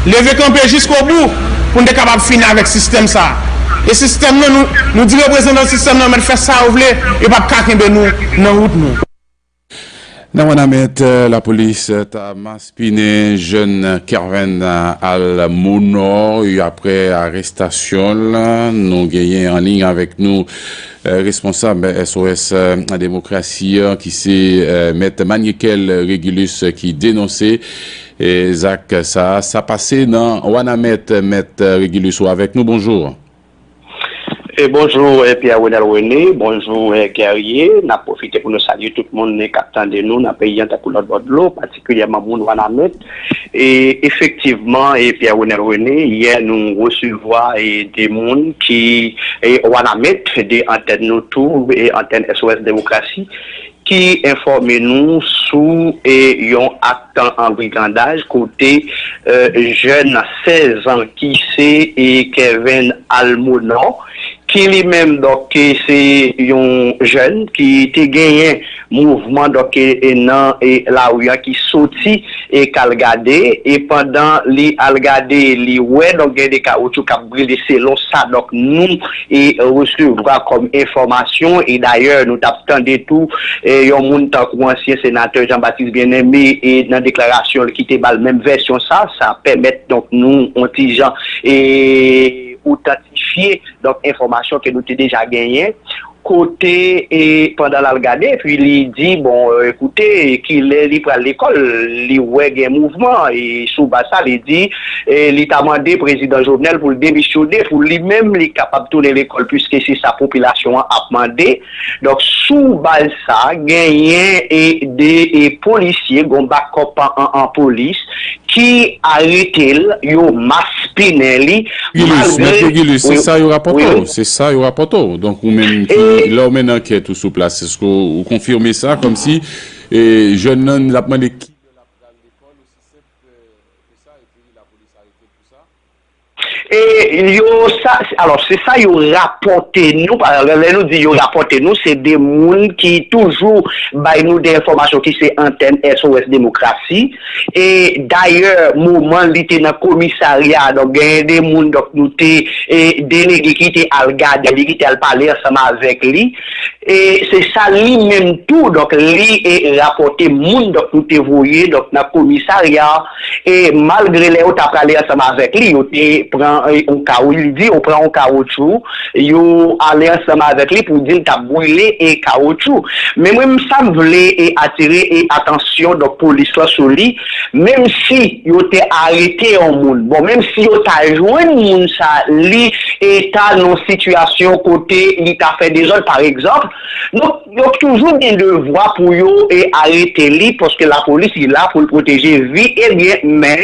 Leve kanpe jiskobou pou n te kapab fini avèk sistèm sa a. E sistèm nan, nou, nou di reprezantan sistèm nan mèt fè sa yo vle, yo p ap ka kenbe nou nan wout nou. Nan Wanament, lapolis ta maspinen jèn Kerven Almonor aprè arestasyon l. Nou genyen an liy avèk nou, eh, responsab S O S, eh, Demokrasi an, ki se, eh, Mèt Manikel Régulus, ki denonse, eh, zak sa a. Sa pase nan Wanament, Mèt Régulus, ou avèk nou, bonjou. E bonjou, eh, Pierre Renel René, bonjou, eh, Guerrier. N ap pwofite pou nou salye tout moun, eh, k ap tande nou nan peyi an tankou lòt bò dlo, patikilyèman moun Wanament. E efektivman, eh, Pierre Renel René, yè nou resevwa, eh, de moun ki, eh, Wanament, de antèn nou tou, eh, antèn S O S Demokrasi, ki enfòme nou sou, eh, yon ak an brigandaj kote, eh, jèn sèz an ki se, eh, Kevin Almonor, ki li menm, donk, eh, se yon jèn ki te genyen mouvman, donk, eh, eh, nan, eh, lari a, ki soti, eh, k al gade, e pandan li al gade, li wè, donk, gen de kawotchou k ap brile selon sa, donk, nou, eh, resevwa kòm enfòmasyon, e dayè, nou t ap tande tou, eh, yon moun tankou ansyen senatè Jean Baptiste Bien-Aimé, e nan deklarasyon l ki te ba l menm vèsyon sa, sa pèmèt, donk, nou, yon ti jan, eh, otantifye, donk, enfòmasyon ke nou te deja genyen, kote, e pandan l al gade, epi li di, bon, eh, ekoute, kilè li pral lekòl, li wè gen mouvman, e sou baz sa, li di, eh, li ta mande prezidan Jovenel pou l demisyone, pou li menm, li kapab tounen lekòl, piske se sa popilasyon an ap mande. Donk, sou baz sa, genyen, eh, de, eh, polisye, gon bakòp an, an, an polis, ki arete l, yo maspinen li, Gilles, malgre Mèt Gilles, se wi, sa yo rapòte wi, w, se sa yo rapòte w. Donk, ou menm ki, e lè w mennen ankèt ou sou plas, èske w, ou konfime sa, kòmsi, e, jèn nan, l ap mande kilè l ap pral lekòl, osi senp ke, ke sa, epi lapolis arete l pou sa? E yo sa, alò, se sa yo rapòte nou, pa, lè nou di yo rapòte nou, se de moun ki toujou bay nou de enfòmasyon ki se antèn S O S Demokrasi. E dayè, moman li te nan komisarya, donk genyen de moun, donk nou te, e delege ki te al gade li, ki te al pale ansanm avèk li. E se sa li menm tou, donk li, e rapòte moun, donk nou te voye, donk nan komisarya, e malgre lè yo ta prale ansanm avèk li, yo te pran, e, yon kawo, li di, yo pran yon kawotchou, yo ale ansanm avèk li pou di l t ap brile, e, kawotchou. Men mwen, sa m vle, e, atire, e, atansyon, donk, polis lan sou li, menm si yo te arete yon moun, bon, menm si yo ta jwenn moun sa, li, e, ta nan sitiyasyon kote li ta fè dezòd, pa egzanp, donk, yo toujou gen devwa pou yo, e, arete li, paske lapolis, li la pou l pwoteje vi e byen, men,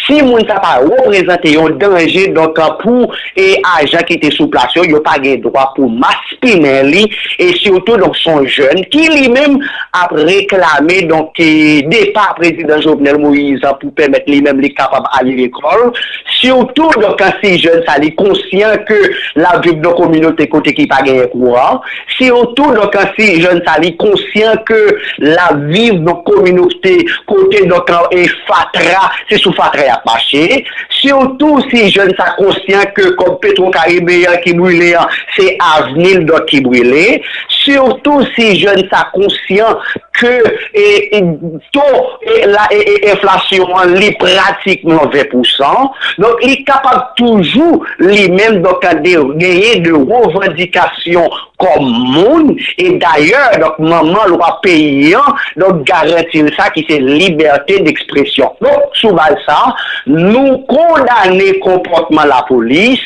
si moun sa pa reprezante yon danje, donk, pou, e, ajan ki te sou plas yo, yo pa gen dwa pou maspinen li, e sitou, donk, se yon jèn ki li menm ap reklame, donk, e, depa prezidan Jovenel Moïse pou pèmèt li menm li kapab ale lekòl. Sitou, donk, si jèn sa li konsyan ke l ap viv nan kominote kote ki pa genyen kouran. Sitou, donk, si jèn sa li konsyan ke l ap viv nan kominote kote, donk, e fatra, se sou fatra y ap mache. Sitou si jèn sa konsyan ke kòb Petro Caribe an ki brile an, se avni l, donk, ki brile. Sitou si jèn sa konsyan ke, e, e, to, e, la, e, e, enflasyon an, li pratikman ven pousan. Donk, li kapab toujou, li menm, donk, de, genyen de revandikasyon kòm moun. E dayè, donk, manman lwa peyi an, donk, garanti l sa ki se libète dekspresyon. Donk, sou baz sa, nou kondane konpòtman lapolis,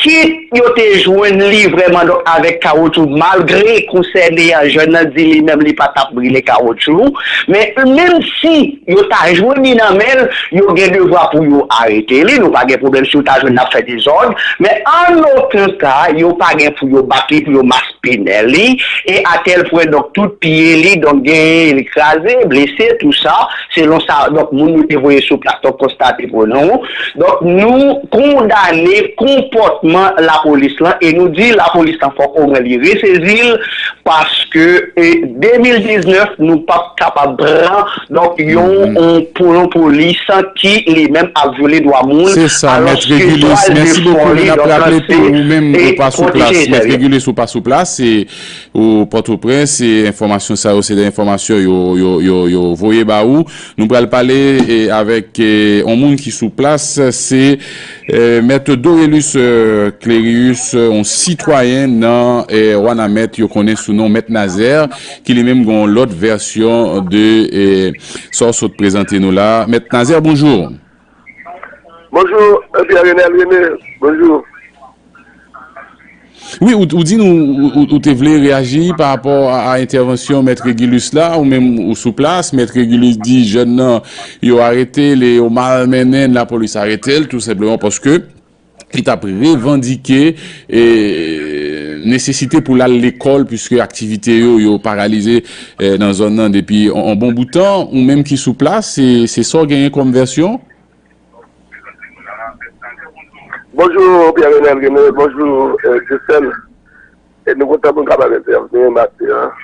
kit yo te jwenn li vrèman, donk, avèk kawotchou, malgre konsène a, jèn nan di li menm li pa t ap brile kawotchou, men menm si yo ta jwenn li nan men l, yo gen devwa pou yo arete li, nou pa gen pwoblèm si yo ta jwenn l ap fè dezòd, men an okenn ka, yo pa gen pou yo bat li, pou yo maspinen li, e a tèl pwen, donk, tout pye li, donk, genyen li kraze, blese, tou sa, selon sa, donk, moun yo te voye sou plas, donk, konstate pou nou. Donk, nou kondane konpòtman lapolis lan e nou di lapolis lan fòk omwen li resezi l paske, e, de mil diznèf, nou p ap kapab pran, donk, yon, yon, pou yon polis ki li menm ap vyole dwa moun, se sa, Mèt alòske Regulus, twa mèsi devan bokou. Li, n ap donk, raple tou, se, ou menm, e, ou pa sou plas. Pwoteje Mèt Regulus, ou pa sou plas, se ou Pòtoprens, e enfòmasyon sa yo, se de enfòmasyon yo, yo, yo, yo voye ba ou. Nou pral pale, e, avèk, e, yon moun ki sou plas, se, e, Mèt Dorelus, e, Clérius, e, yon sitwayen nan, e, Wanament, yo konnen sou non Mèt Nazè, ki li menm gen yon lòt vèsyon de, e, sa w sot prezante nou la. Mèt Nazè, bonjou. Bonjou, e, Pierre Renel René, bonjou. Wi, ou, ou di nou, ou, ou, ou te vle reyaji pa rapò a, a entèvansyon Mèt Régulus la, ou menm ou sou plas, Mèt Régulus di jèn nan, yo arete l e yo malmennen l, lapolis arete l, tou senpleman paske li t ap revandike e, nesesite pou l al lekòl, piske aktivite yo, yo paralize, eh, nan zòn nan depi on, on bon bout tan. Ou menm ki sou plas, se, se sa w genyen kòm vèsyon? Bonjou Pierre Renel René, bonjou eh, Jesèl. E nou kontan pou n kapab entèvni maten an.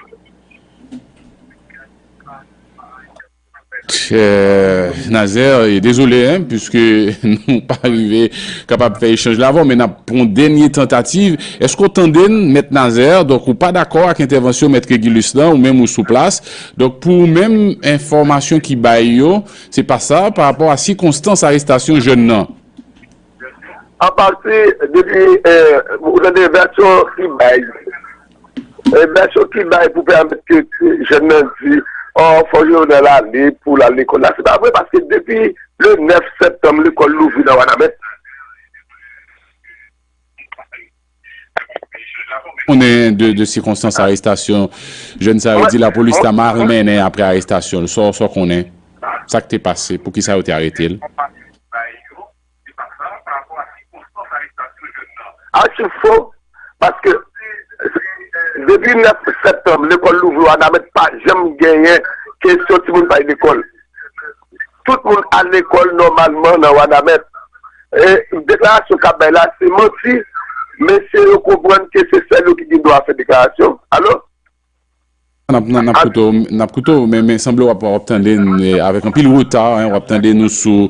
Eh, Nazaire, eh, dezole, hein, piske nou pa rive kapab fè echanj la avè w, men n ap pran yon dènye tantativ. Èske w tande n, Mèt Nazaire? Donk, ou pa dakò ak entèvansyon Mèt Régulus lan, ou menm ou sou plas. Donk, pou ou menm, enfòmasyon ki bay yo, se pa sa, pa rapò a sikonstans arestasyon jèn nan. An pati, depi eh, ou tande vèsyon ki bay, eh, vèsyon ki bay pou pèmèt ke jèn nan di, oh, fò Jovenel ale pou l al lekòl la. Se pa vre, paske depi le nèf septanm, lekòl louvri nan Wanament. Konnen de, de sikonstans arestasyon jèn sa yo, di lapolis ta malmennen apre arestasyon l. Sa w, sa w konnen? Sa k te pase? Poukisa yo te arete l? Achiv fo, paske depi nèf septanm, lekòl louvri, Wanament pa janm genyen kesyon timoun pa al lekòl. Tout moun al lekòl nòmalman nan Wanament. E deklarasyon k ap bay la, se manti. Mesye yo konprann ke se sèl yo ki gen dwa fè deklarasyon. Alo? N ap, n ap, n ap koute w, n ap koute w, men, men sanble w ap, w ap tande n, eh, avèk anpil reta, hein, w ap tande nou sou.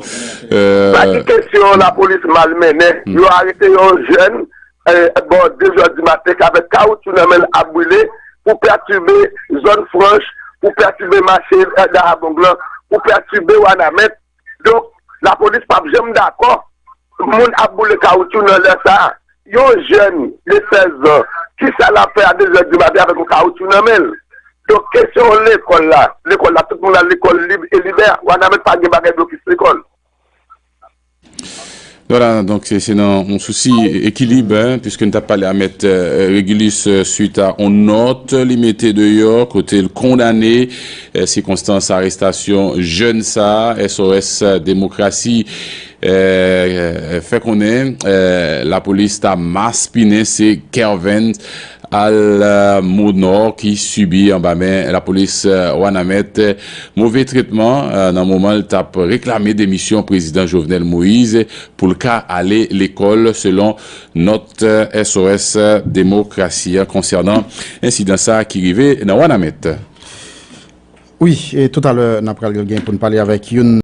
Pa gen kesyon lapolis malmennen. Yo arete yon jèn, eh, bò de zè di maten, k avèk kawoutchou nan men l ap brile, pou pètibe zòn franch, pou pètibe mache eh, Dahagong lan, pou pètibe Wanament. Donk, lapolis p ap janm dakò moun ap boule kawoutchou nan lè sa a. Yon jèn de sèz an, kisa l ap fè a de zè di maten avèk yon kawoutchou nan men l? Donk, kesyon lekòl la, lekòl la, tout moun al lekòl lib e libè. Wanament pa gen bagay blokis lekòl. Vwala, donk se, se nan yon sousi ekilib, hein, piske n t ap pale a Mèt eh, Régulus eh, swit a yon nòt li mete deyò, kote l kondane eh, sikonstans arestasyon jèn sa a. S O S Demokrasi eh, fè konnen eh, lapolis ta maspinen se Kervens Almonor ki sibi anba men lapolis eh, Wanament eh, move tretman eh, nan moman l t ap reklame demisyon prezidan Jovenel Moïse pou l ka ale lekòl, selon nòt eh, S O S Demokrasi a konsènan ensidan sa a ki rive nan Wanament. Wi, e toutalè n ap pral gen pou n pale avèk youn